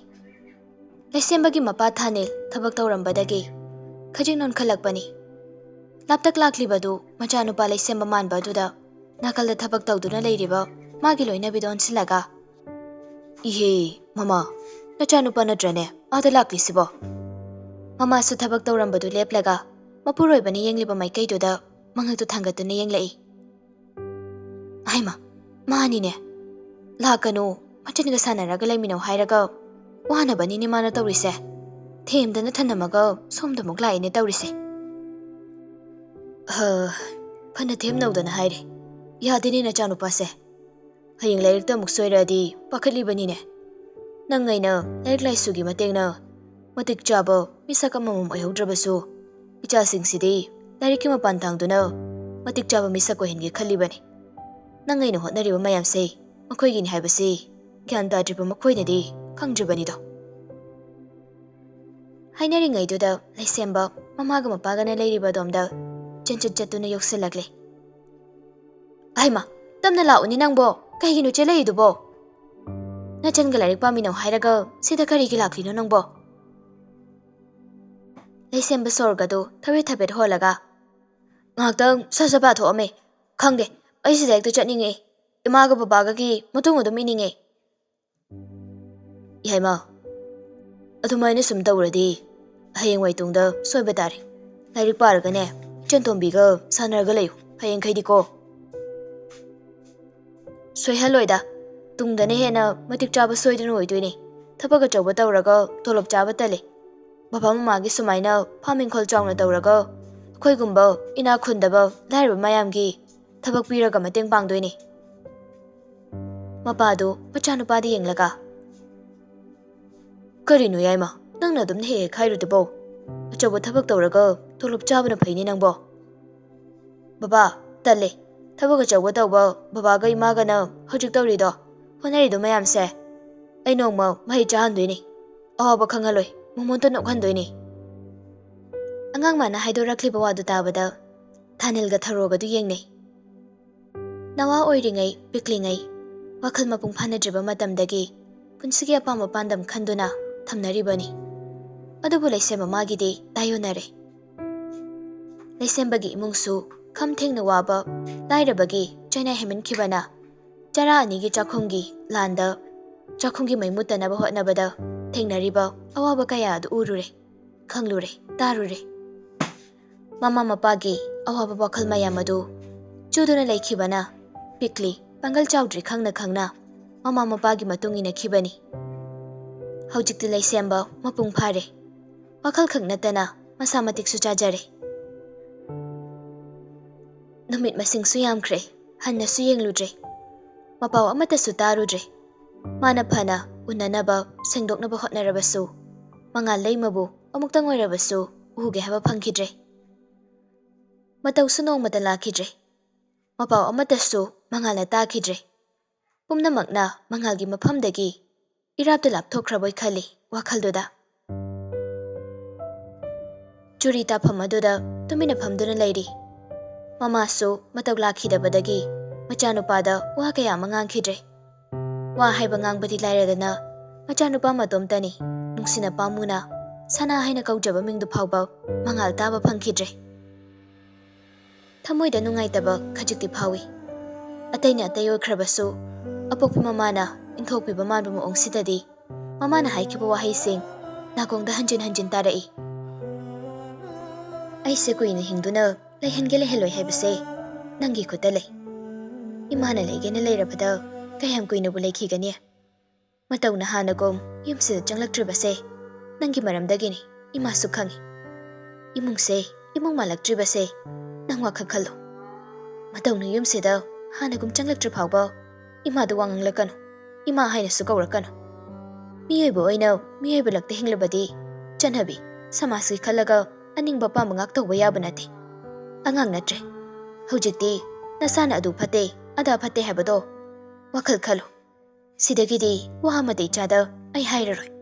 ꯂꯩꯁꯦꯝꯕꯒꯤ ꯃꯄꯥ ꯊꯥꯅꯤꯜ ꯊꯕꯛ ꯇꯧꯔꯝꯕꯗꯒꯤ ꯈꯖꯤꯛ ꯅꯣꯟꯈꯠꯂꯛꯄꯅꯤ꯫ ꯂꯥꯞꯇꯛ ꯂꯥꯛꯂꯤꯕꯗꯨ ꯃꯆꯥꯅꯨꯄꯥ ꯂꯩꯁꯦꯝꯕ ꯃꯥꯟꯕ ꯑꯗꯨꯗ ꯅꯥꯀꯜꯗ ꯊꯕꯛ ꯇꯧꯗꯨꯅ ꯂꯩꯔꯤꯕ ꯃꯥꯒꯤ ꯂꯣꯏꯅꯕꯤꯗ ꯑꯣꯟꯁꯤꯜꯂꯒ, ꯏꯍꯦ, ꯃꯃꯥ, ꯅꯆꯥꯅꯨꯄꯥ ꯅꯠꯇ꯭ꯔꯅꯦ ꯑꯥꯗ ꯂꯥꯛꯂꯤꯁꯤꯕꯣ? ꯃꯃꯥꯁꯨ ꯊꯕꯛ ꯇꯧꯔꯝꯕꯗꯨ ꯂꯦꯞꯂꯒ ꯃꯄꯨꯔꯣꯏꯕꯅ ꯌꯦꯡꯂꯤꯕ ꯃꯥꯏꯀꯩꯗꯨꯗ ꯃꯉꯛꯇꯨ ꯊꯥꯡꯒꯠꯇꯨꯅ ꯌꯦꯡꯂꯛꯏ꯫ ꯍꯩꯃꯥ, ꯃꯥꯅꯤꯅꯦ꯫ ꯂꯥꯛꯀꯅꯨ, ꯃꯆꯤꯟꯒ ꯁꯥꯟꯅꯔꯒ ꯂꯩꯃꯤꯟꯅꯧ ꯍꯥꯏꯔꯒ ꯋꯥꯅꯕꯅꯤꯅꯦ ꯃꯥꯅ ꯇꯧꯔꯤꯁꯦ꯫ ꯊꯦꯝꯗꯅ ꯊꯅꯝꯃꯒ ꯁꯣꯝꯗ ꯑꯃꯨꯛ ꯂꯥꯛꯏꯅꯦ ꯇꯧꯔꯤꯁꯦ꯫ ꯍ, ꯐꯅ ꯊꯦꯝꯅꯧꯗꯅ ꯍꯥꯏꯔꯦ꯫ ꯌꯥꯗꯦꯅꯦ ꯅꯆꯥꯅꯨꯄꯥꯁꯦ꯫ ꯍꯌꯦꯡ ꯂꯥꯏꯔꯤꯛꯇ ꯑꯃꯨꯛ ꯁꯣꯏꯔꯛꯑꯗꯤ ꯄꯥꯈꯠꯂꯤꯕꯅꯤꯅꯦ꯫ ꯅꯪ ꯑꯩꯅ ꯂꯥꯏꯔꯤꯛ ꯂꯥꯏꯁꯨꯒꯤ ꯃꯇꯦꯡꯅ ꯃꯇꯤꯛ ꯆꯥꯕ ꯃꯤꯁꯛ ꯑꯃꯃꯝ ꯑꯣꯏꯍꯧꯗ꯭ꯔꯕꯁꯨ, ꯏꯆꯥꯁꯤꯡꯁꯤꯗꯤ ꯂꯥꯏꯔꯤꯛꯀꯤ ꯃꯄꯥꯟ ꯊꯥꯡꯗꯨꯅ ꯃꯇꯤꯛ ꯆꯥꯕ ꯃꯤꯁꯛ ꯑꯣꯏꯍꯟꯒꯦ ꯈꯜꯂꯤꯕꯅꯤ꯫ ꯅꯪ ꯑꯩꯅ ꯍꯣꯠꯅꯔꯤꯕ ꯃꯌꯥꯝꯁꯦ ꯃꯈꯣꯏꯒꯤꯅꯤ ꯍꯥꯏꯕꯁꯤ ꯒ꯭ꯌꯥꯟ ꯇꯥꯗ꯭ꯔꯤꯕ ꯃꯈꯣꯏꯅꯗꯤ ꯈꯪꯗ꯭ꯔꯤꯕꯅꯤꯗꯣ꯫ ꯍꯥꯏꯅꯔꯤꯉꯩꯗꯨꯗ ꯂꯩꯁꯦꯝꯕ ꯃꯃꯥꯒ ꯃꯄꯥꯒꯅ ꯂꯩꯔꯤꯕ ꯑꯗꯣꯝꯗ ꯆꯦꯟꯆꯠ ꯆꯠꯇꯨꯅ ꯌꯧꯁꯤꯜꯂꯛꯂꯦ꯫ "ꯑꯍꯩꯃ, ꯇꯞꯅ ꯂꯥꯛꯎꯅꯦ ꯅꯪꯕꯣ, ꯀꯩꯒꯤꯅꯣ ꯆꯦꯜꯂꯛꯏꯗꯨꯕꯣ? ꯅꯆꯟꯒ ꯂꯥꯏꯔꯤꯛ ꯄꯥꯃꯤꯟꯅꯧ ꯍꯥꯏꯔꯒ ꯁꯤꯗ ꯀꯔꯤꯒꯤ ꯂꯥꯛꯂꯤꯅꯣ ꯅꯪꯕꯣ?" ꯂꯩꯁꯦꯝꯕ ꯁꯣꯔꯒꯗꯨ ꯊꯕꯦꯠ ꯊꯕꯦꯠ ꯍꯣꯜꯂꯒ, "ꯉꯥꯏꯍꯥꯛꯇꯪ ꯁꯠ ꯁꯠ ꯄꯥꯊꯣꯛꯑꯝꯃꯦ꯫ ꯈꯪꯗꯦ, ꯑꯩ ꯁꯤꯗ ꯍꯦꯛꯇ ꯆꯠꯅꯤꯡꯉꯛꯑꯦ꯫ ꯏꯃꯥꯒ ꯕꯕꯥꯒꯒꯤ ꯃꯇꯨꯡ ꯑꯗꯨꯝ ꯏꯅꯤꯡꯉꯦ꯫" "ꯏꯍꯩꯃ, ꯑꯗꯨꯃꯥꯏꯅ ꯁꯨꯝ ꯇꯧꯔꯗꯤ ꯍꯌꯦꯡꯋꯥꯏ ꯇꯨꯡꯗ ꯁꯣꯏꯕ ꯇꯥꯔꯦ꯫ ꯂꯥꯏꯔꯤꯛ ꯄꯥꯔꯒꯅꯦ, ꯏꯆꯟꯇꯣꯝꯕꯤꯒ ꯁꯥꯟꯅꯔꯒ ꯂꯩꯌꯨ ꯍꯌꯦꯡꯈꯩꯗꯤꯀꯣ꯫" "ꯁꯣꯏꯍꯜꯂꯣꯏꯗ꯫ ꯇꯨꯡꯗꯅ ꯍꯦꯟꯅ ꯃꯇꯤꯛ ꯆꯥꯕ ꯁꯣꯏꯗꯅ ꯑꯣꯏꯗꯣꯏꯅꯦ꯫ ꯊꯕꯛ ꯑꯆꯧꯕ ꯇꯧꯔꯒ ꯇꯣꯂꯣꯞ ꯆꯥꯕ ꯇꯜꯂꯦ꯫ ꯕꯕꯥ ꯃꯃꯥꯒꯤ ꯁꯨꯃꯥꯏꯅ ꯐꯥꯝ ꯏꯪꯈꯣꯜ ꯆꯥꯎꯅ ꯇꯧꯔꯒ ꯑꯩꯈꯣꯏꯒꯨꯝꯕ ꯏꯅꯥꯛ ꯈꯨꯟꯗꯕ ꯂꯥꯏꯔꯕ ꯃꯌꯥꯝꯒꯤ ꯊꯕꯛ ꯄꯤꯔꯒ ꯃꯇꯦꯡ ꯄꯥꯡꯗꯣꯏꯅꯦ꯫" ꯃꯄꯥꯗꯨ ꯃꯆꯥꯅꯨꯄꯥꯗ ꯌꯦꯡꯂꯒ, "ꯀꯔꯤꯅꯣ ꯌꯥꯏꯃ, ꯅꯪꯅ ꯑꯗꯨꯝ ꯍꯦꯛ ꯍꯦꯛ ꯍꯥꯏꯔꯨꯗꯨꯕꯣ? ꯑꯆꯧꯕ ꯊꯕꯛ ꯇꯧꯔꯒ ꯇꯣꯂꯣꯞ ꯆꯥꯕꯅ ꯐꯩꯅꯦ ꯅꯪꯕꯣ꯫" "ꯕꯕꯥ, ꯇꯜꯂꯦ꯫ ꯊꯕꯛ ꯑꯆꯧꯕ ꯇꯧꯕ ꯕꯕꯥꯒ ꯏꯃꯥꯒꯅ ꯍꯧꯖꯤꯛ ꯇꯧꯔꯤꯗꯣ, ꯍꯣꯠꯅꯔꯤꯗꯣ ꯃꯌꯥꯝꯁꯦ, ꯑꯩ ꯅꯣꯡꯃ ꯃꯍꯩ ꯆꯥꯍꯟꯗꯣꯏꯅꯦ꯫ ꯑꯋꯥꯕ ꯈꯪꯍꯜꯂꯣꯏ, ꯃꯃꯣꯟꯇ ꯅꯣꯛꯍꯟꯗꯣꯏꯅꯦ꯫" ꯑꯉꯥꯡ ꯃꯥꯅ ꯍꯥꯏꯗꯣꯔꯛꯂꯤꯕ ꯋꯥꯗꯨ ꯇꯥꯕꯗ ꯊꯥꯅꯤꯜꯒ ꯊꯔꯣꯒꯗꯨ ꯌꯦꯡꯅꯩ꯫ ꯅꯋꯥ ꯑꯣꯏꯔꯤꯉꯩ, ꯄꯤꯛꯂꯤꯉꯩ, ꯋꯥꯈꯜ ꯃꯄꯨꯡ ꯐꯥꯅꯗ꯭ꯔꯤꯕ ꯃꯇꯝꯗꯒꯤ ꯄꯨꯟꯁꯤꯒꯤ ꯑꯄꯥꯝꯕ ꯄꯥꯟꯗꯝ ꯈꯟꯗꯨꯅ ꯊꯝꯅꯔꯤꯕꯅꯤ꯫ ꯑꯗꯨꯕꯨ ꯂꯩꯁꯦꯝꯕ ꯃꯥꯒꯤꯗꯤ ꯇꯥꯏꯌꯣꯟꯅꯔꯦ꯫ ꯂꯩꯁꯦꯝꯕꯒꯤ ꯏꯃꯨꯡꯁꯨ ꯈꯝ ꯊꯦꯡꯅ ꯋꯥꯕ, ꯂꯥꯏꯔꯕꯒꯤ ꯆꯩꯅꯥ ꯍꯦꯟꯃꯟꯈꯤꯕꯅ ꯆꯔꯥ ꯑꯅꯤꯒꯤ ꯆꯥꯛꯈꯨꯝꯒꯤ ꯂꯥꯟꯗ ꯆꯥꯛꯈꯨꯝꯒꯤ ꯃꯩ ꯃꯨꯠꯇꯅꯕ ꯍꯣꯠꯅꯕꯗ ꯊꯦꯡꯅꯔꯤꯕ ꯑꯋꯥꯕ ꯀꯌꯥ ꯑꯗꯨ ꯎꯔꯨꯔꯦ, ꯈꯪꯂꯨꯔꯦ, ꯇꯥꯔꯨꯔꯦ꯫ ꯃꯃꯥ ꯃꯄꯥꯒꯤ ꯑꯋꯥꯕ ꯋꯥꯈꯜ ꯃꯌꯥꯝ ꯑꯗꯨ ꯆꯨꯗꯨꯅ ꯂꯩꯈꯤꯕꯅ ꯄꯤꯛꯂꯤ, ꯄꯥꯡꯒꯜ ꯆꯥꯎꯗ꯭ꯔꯤ ꯈꯪꯅ ꯈꯪꯅ ꯃꯃꯥ ꯃꯄꯥꯒꯤ ꯃꯇꯨꯡ ꯏꯟꯅꯈꯤꯕꯅꯤ꯫ ꯍꯧꯖꯤꯛꯇꯤ ꯂꯩꯁꯦꯝꯕ ꯃꯄꯨꯡ ꯐꯥꯔꯦ꯫ ꯋꯥꯈꯜ ꯈꯛ ꯅꯠꯇꯅ ꯃꯁꯥ ꯃꯇꯤꯛꯁꯨ ꯆꯥꯖꯔꯦ꯫ ꯅꯨꯃꯤꯠ ꯃꯁꯤꯡꯁꯨ ꯌꯥꯝꯈ꯭ꯔꯦ, ꯍꯟꯅꯁꯨ ꯌꯦꯡꯂꯨꯗ꯭ꯔꯦ꯫ ꯃꯄꯥꯎ ꯑꯃꯠꯇꯁꯨ ꯇꯥꯔꯨꯗ꯭ꯔꯦ꯫ ꯃꯥꯅ ꯐꯅ ꯎꯅꯅꯕ, ꯁꯦꯡꯗꯣꯛꯅꯕ ꯍꯣꯠꯅꯔꯕꯁꯨ, ꯃꯉꯥꯜ ꯂꯩꯃꯕꯨ ꯑꯃꯨꯛꯇꯪ ꯑꯣꯏꯔꯕꯁꯨ ꯎꯒꯦ ꯍꯥꯏꯕ ꯐꯪꯈꯤꯗ꯭ꯔꯦ꯫ ꯃꯇꯧꯁꯨ ꯅꯣꯡꯃꯇ ꯂꯥꯛꯈꯤꯗ꯭ꯔꯦ꯫ ꯃꯄꯥꯎ ꯑꯃꯠꯇꯁꯨ ꯃꯉꯥꯜꯅ ꯇꯥꯈꯤꯗ꯭ꯔꯦ꯫ ꯄꯨꯝꯅꯃꯛꯅ ꯃꯉꯥꯜꯒꯤ ꯃꯐꯝꯗꯒꯤ ꯏꯔꯥꯞꯇ ꯂꯥꯞꯊꯣꯛꯈ꯭ꯔꯕꯣꯏ ꯈꯜꯂꯤ ꯋꯥꯈꯜꯗꯨꯗ꯫ ꯆꯨꯔꯤ ꯇꯥꯐꯝ ꯑꯗꯨꯗ ꯇꯨꯃꯤꯟꯅ ꯐꯝꯗꯨꯅ ꯂꯩꯔꯤ꯫ ꯃꯃꯥꯁꯨ ꯃꯇꯧ ꯂꯥꯛꯈꯤꯗꯕꯗꯒꯤ ꯃꯆꯥꯅꯨꯄꯥꯗ ꯋꯥ ꯀꯌꯥ ꯑꯃ ꯉꯥꯡꯈꯤꯗ꯭ꯔꯦ꯫ ꯋꯥ ꯍꯥꯏꯕ ꯉꯥꯡꯕꯗꯤ ꯂꯥꯏꯔꯗꯅ ꯃꯆꯥꯅꯨꯄꯥ ꯃꯇꯣꯝꯇꯅꯤ ꯅꯨꯡꯁꯤꯅ ꯄꯥꯝꯃꯨꯅ ꯁꯅꯥ ꯍꯥꯏꯅ ꯀꯧꯖꯕ ꯃꯤꯡꯗꯨ ꯐꯥꯎꯕ ꯃꯉꯥꯜ ꯇꯥꯕ ꯐꯪꯈꯤꯗ꯭ꯔꯦ꯫ ꯊꯃꯣꯏꯗ ꯅꯨꯡꯉꯥꯏꯇꯕ ꯈꯖꯤꯛꯇꯤ ꯐꯥꯎꯏ꯫ ꯑꯇꯩꯅ ꯑꯇꯩ ꯑꯣꯏꯈ꯭ꯔꯕꯁꯨ, ꯑꯄꯣꯛꯄꯤ ꯃꯃꯥꯅ ꯏꯟꯊꯣꯛꯄꯤꯕ ꯃꯥꯟꯕ ꯃꯑꯣꯡꯁꯤꯗꯗꯤ ꯃꯃꯥꯅ ꯍꯥꯏꯈꯤꯕ ꯋꯥꯍꯩꯁꯤꯡ ꯅꯥꯀꯣꯡꯗ ꯍꯟꯖꯤꯟ ꯍꯟꯖꯤꯟ ꯇꯥꯔꯛꯏ꯫ "ꯑꯩꯁꯦ ꯀꯨꯏꯅ ꯍꯤꯡꯗꯨꯅ ꯂꯩꯍꯟꯒꯦ ꯂꯩꯍꯜꯂꯣꯏ ꯍꯥꯏꯕꯁꯦ ꯅꯪꯒꯤ ꯈꯨꯠꯇ ꯂꯩ꯫ ꯏꯃꯥꯅ ꯂꯩꯒꯦꯅ ꯂꯩꯔꯕꯗ ꯀꯌꯥꯝ ꯀꯨꯏꯅꯕꯨ ꯂꯩꯈꯤꯒꯅꯤ? ꯃꯇꯧꯅ ꯍꯥꯟꯅꯒꯨꯝ ꯌꯨꯝꯁꯤꯗ ꯆꯪꯂꯛꯇ꯭ꯔꯤꯕꯁꯦ ꯅꯪꯒꯤ ꯃꯔꯝꯗꯒꯤꯅꯤ, ꯏꯃꯥꯁꯨ ꯈꯪꯏ꯫ ꯏꯃꯨꯡꯁꯦ ꯏꯃꯨꯡ ꯃꯥꯜꯂꯛꯇ꯭ꯔꯤꯕꯁꯦ ꯅꯪ ꯋꯥꯈꯜ ꯈꯜꯂꯨ꯫ ꯃꯇꯧꯅ ꯌꯨꯝꯁꯤꯗ ꯍꯥꯟꯅꯒꯨꯝ ꯆꯪꯂꯛꯇ꯭ꯔꯤ ꯐꯥꯎꯕ ꯏꯃꯥꯗ ꯋꯥ ꯉꯥꯡꯂꯛꯀꯅꯨ, ꯏꯃꯥ ꯍꯥꯏꯅꯁꯨ ꯀꯧꯔꯛꯀꯅꯨ꯫ ꯃꯤꯑꯣꯏꯕ ꯑꯣꯏꯅ ꯃꯤꯑꯣꯏꯕ ꯂꯛꯇ ꯍꯤꯡꯂꯕꯗꯤ ꯆꯠꯅꯕꯤ, ꯁꯃꯥꯖꯀꯤ ꯈꯜꯂꯒ ꯑꯅꯤꯡꯕ ꯑꯄꯥꯝꯕ ꯉꯥꯛ ꯇꯧꯕ ꯌꯥꯕ ꯅꯠꯇꯦ꯫ ꯑꯉꯥꯡ ꯅꯠꯇ꯭ꯔꯦ꯫ ꯍꯧꯖꯤꯛꯇꯤ ꯅꯁꯥꯅ ꯑꯗꯨ ꯐꯠꯇꯦ, ꯑꯗꯥ ꯐꯠꯇꯦ ꯍꯥꯏꯕꯗꯣ ꯋꯥꯈꯜ ꯈꯜꯂꯨ꯫ ꯁꯤꯗꯒꯤꯗꯤ ꯋꯥ ꯑꯃꯇ ꯏꯆꯥꯗ ꯑꯩ ꯍꯥꯏꯔꯔꯣꯏ꯫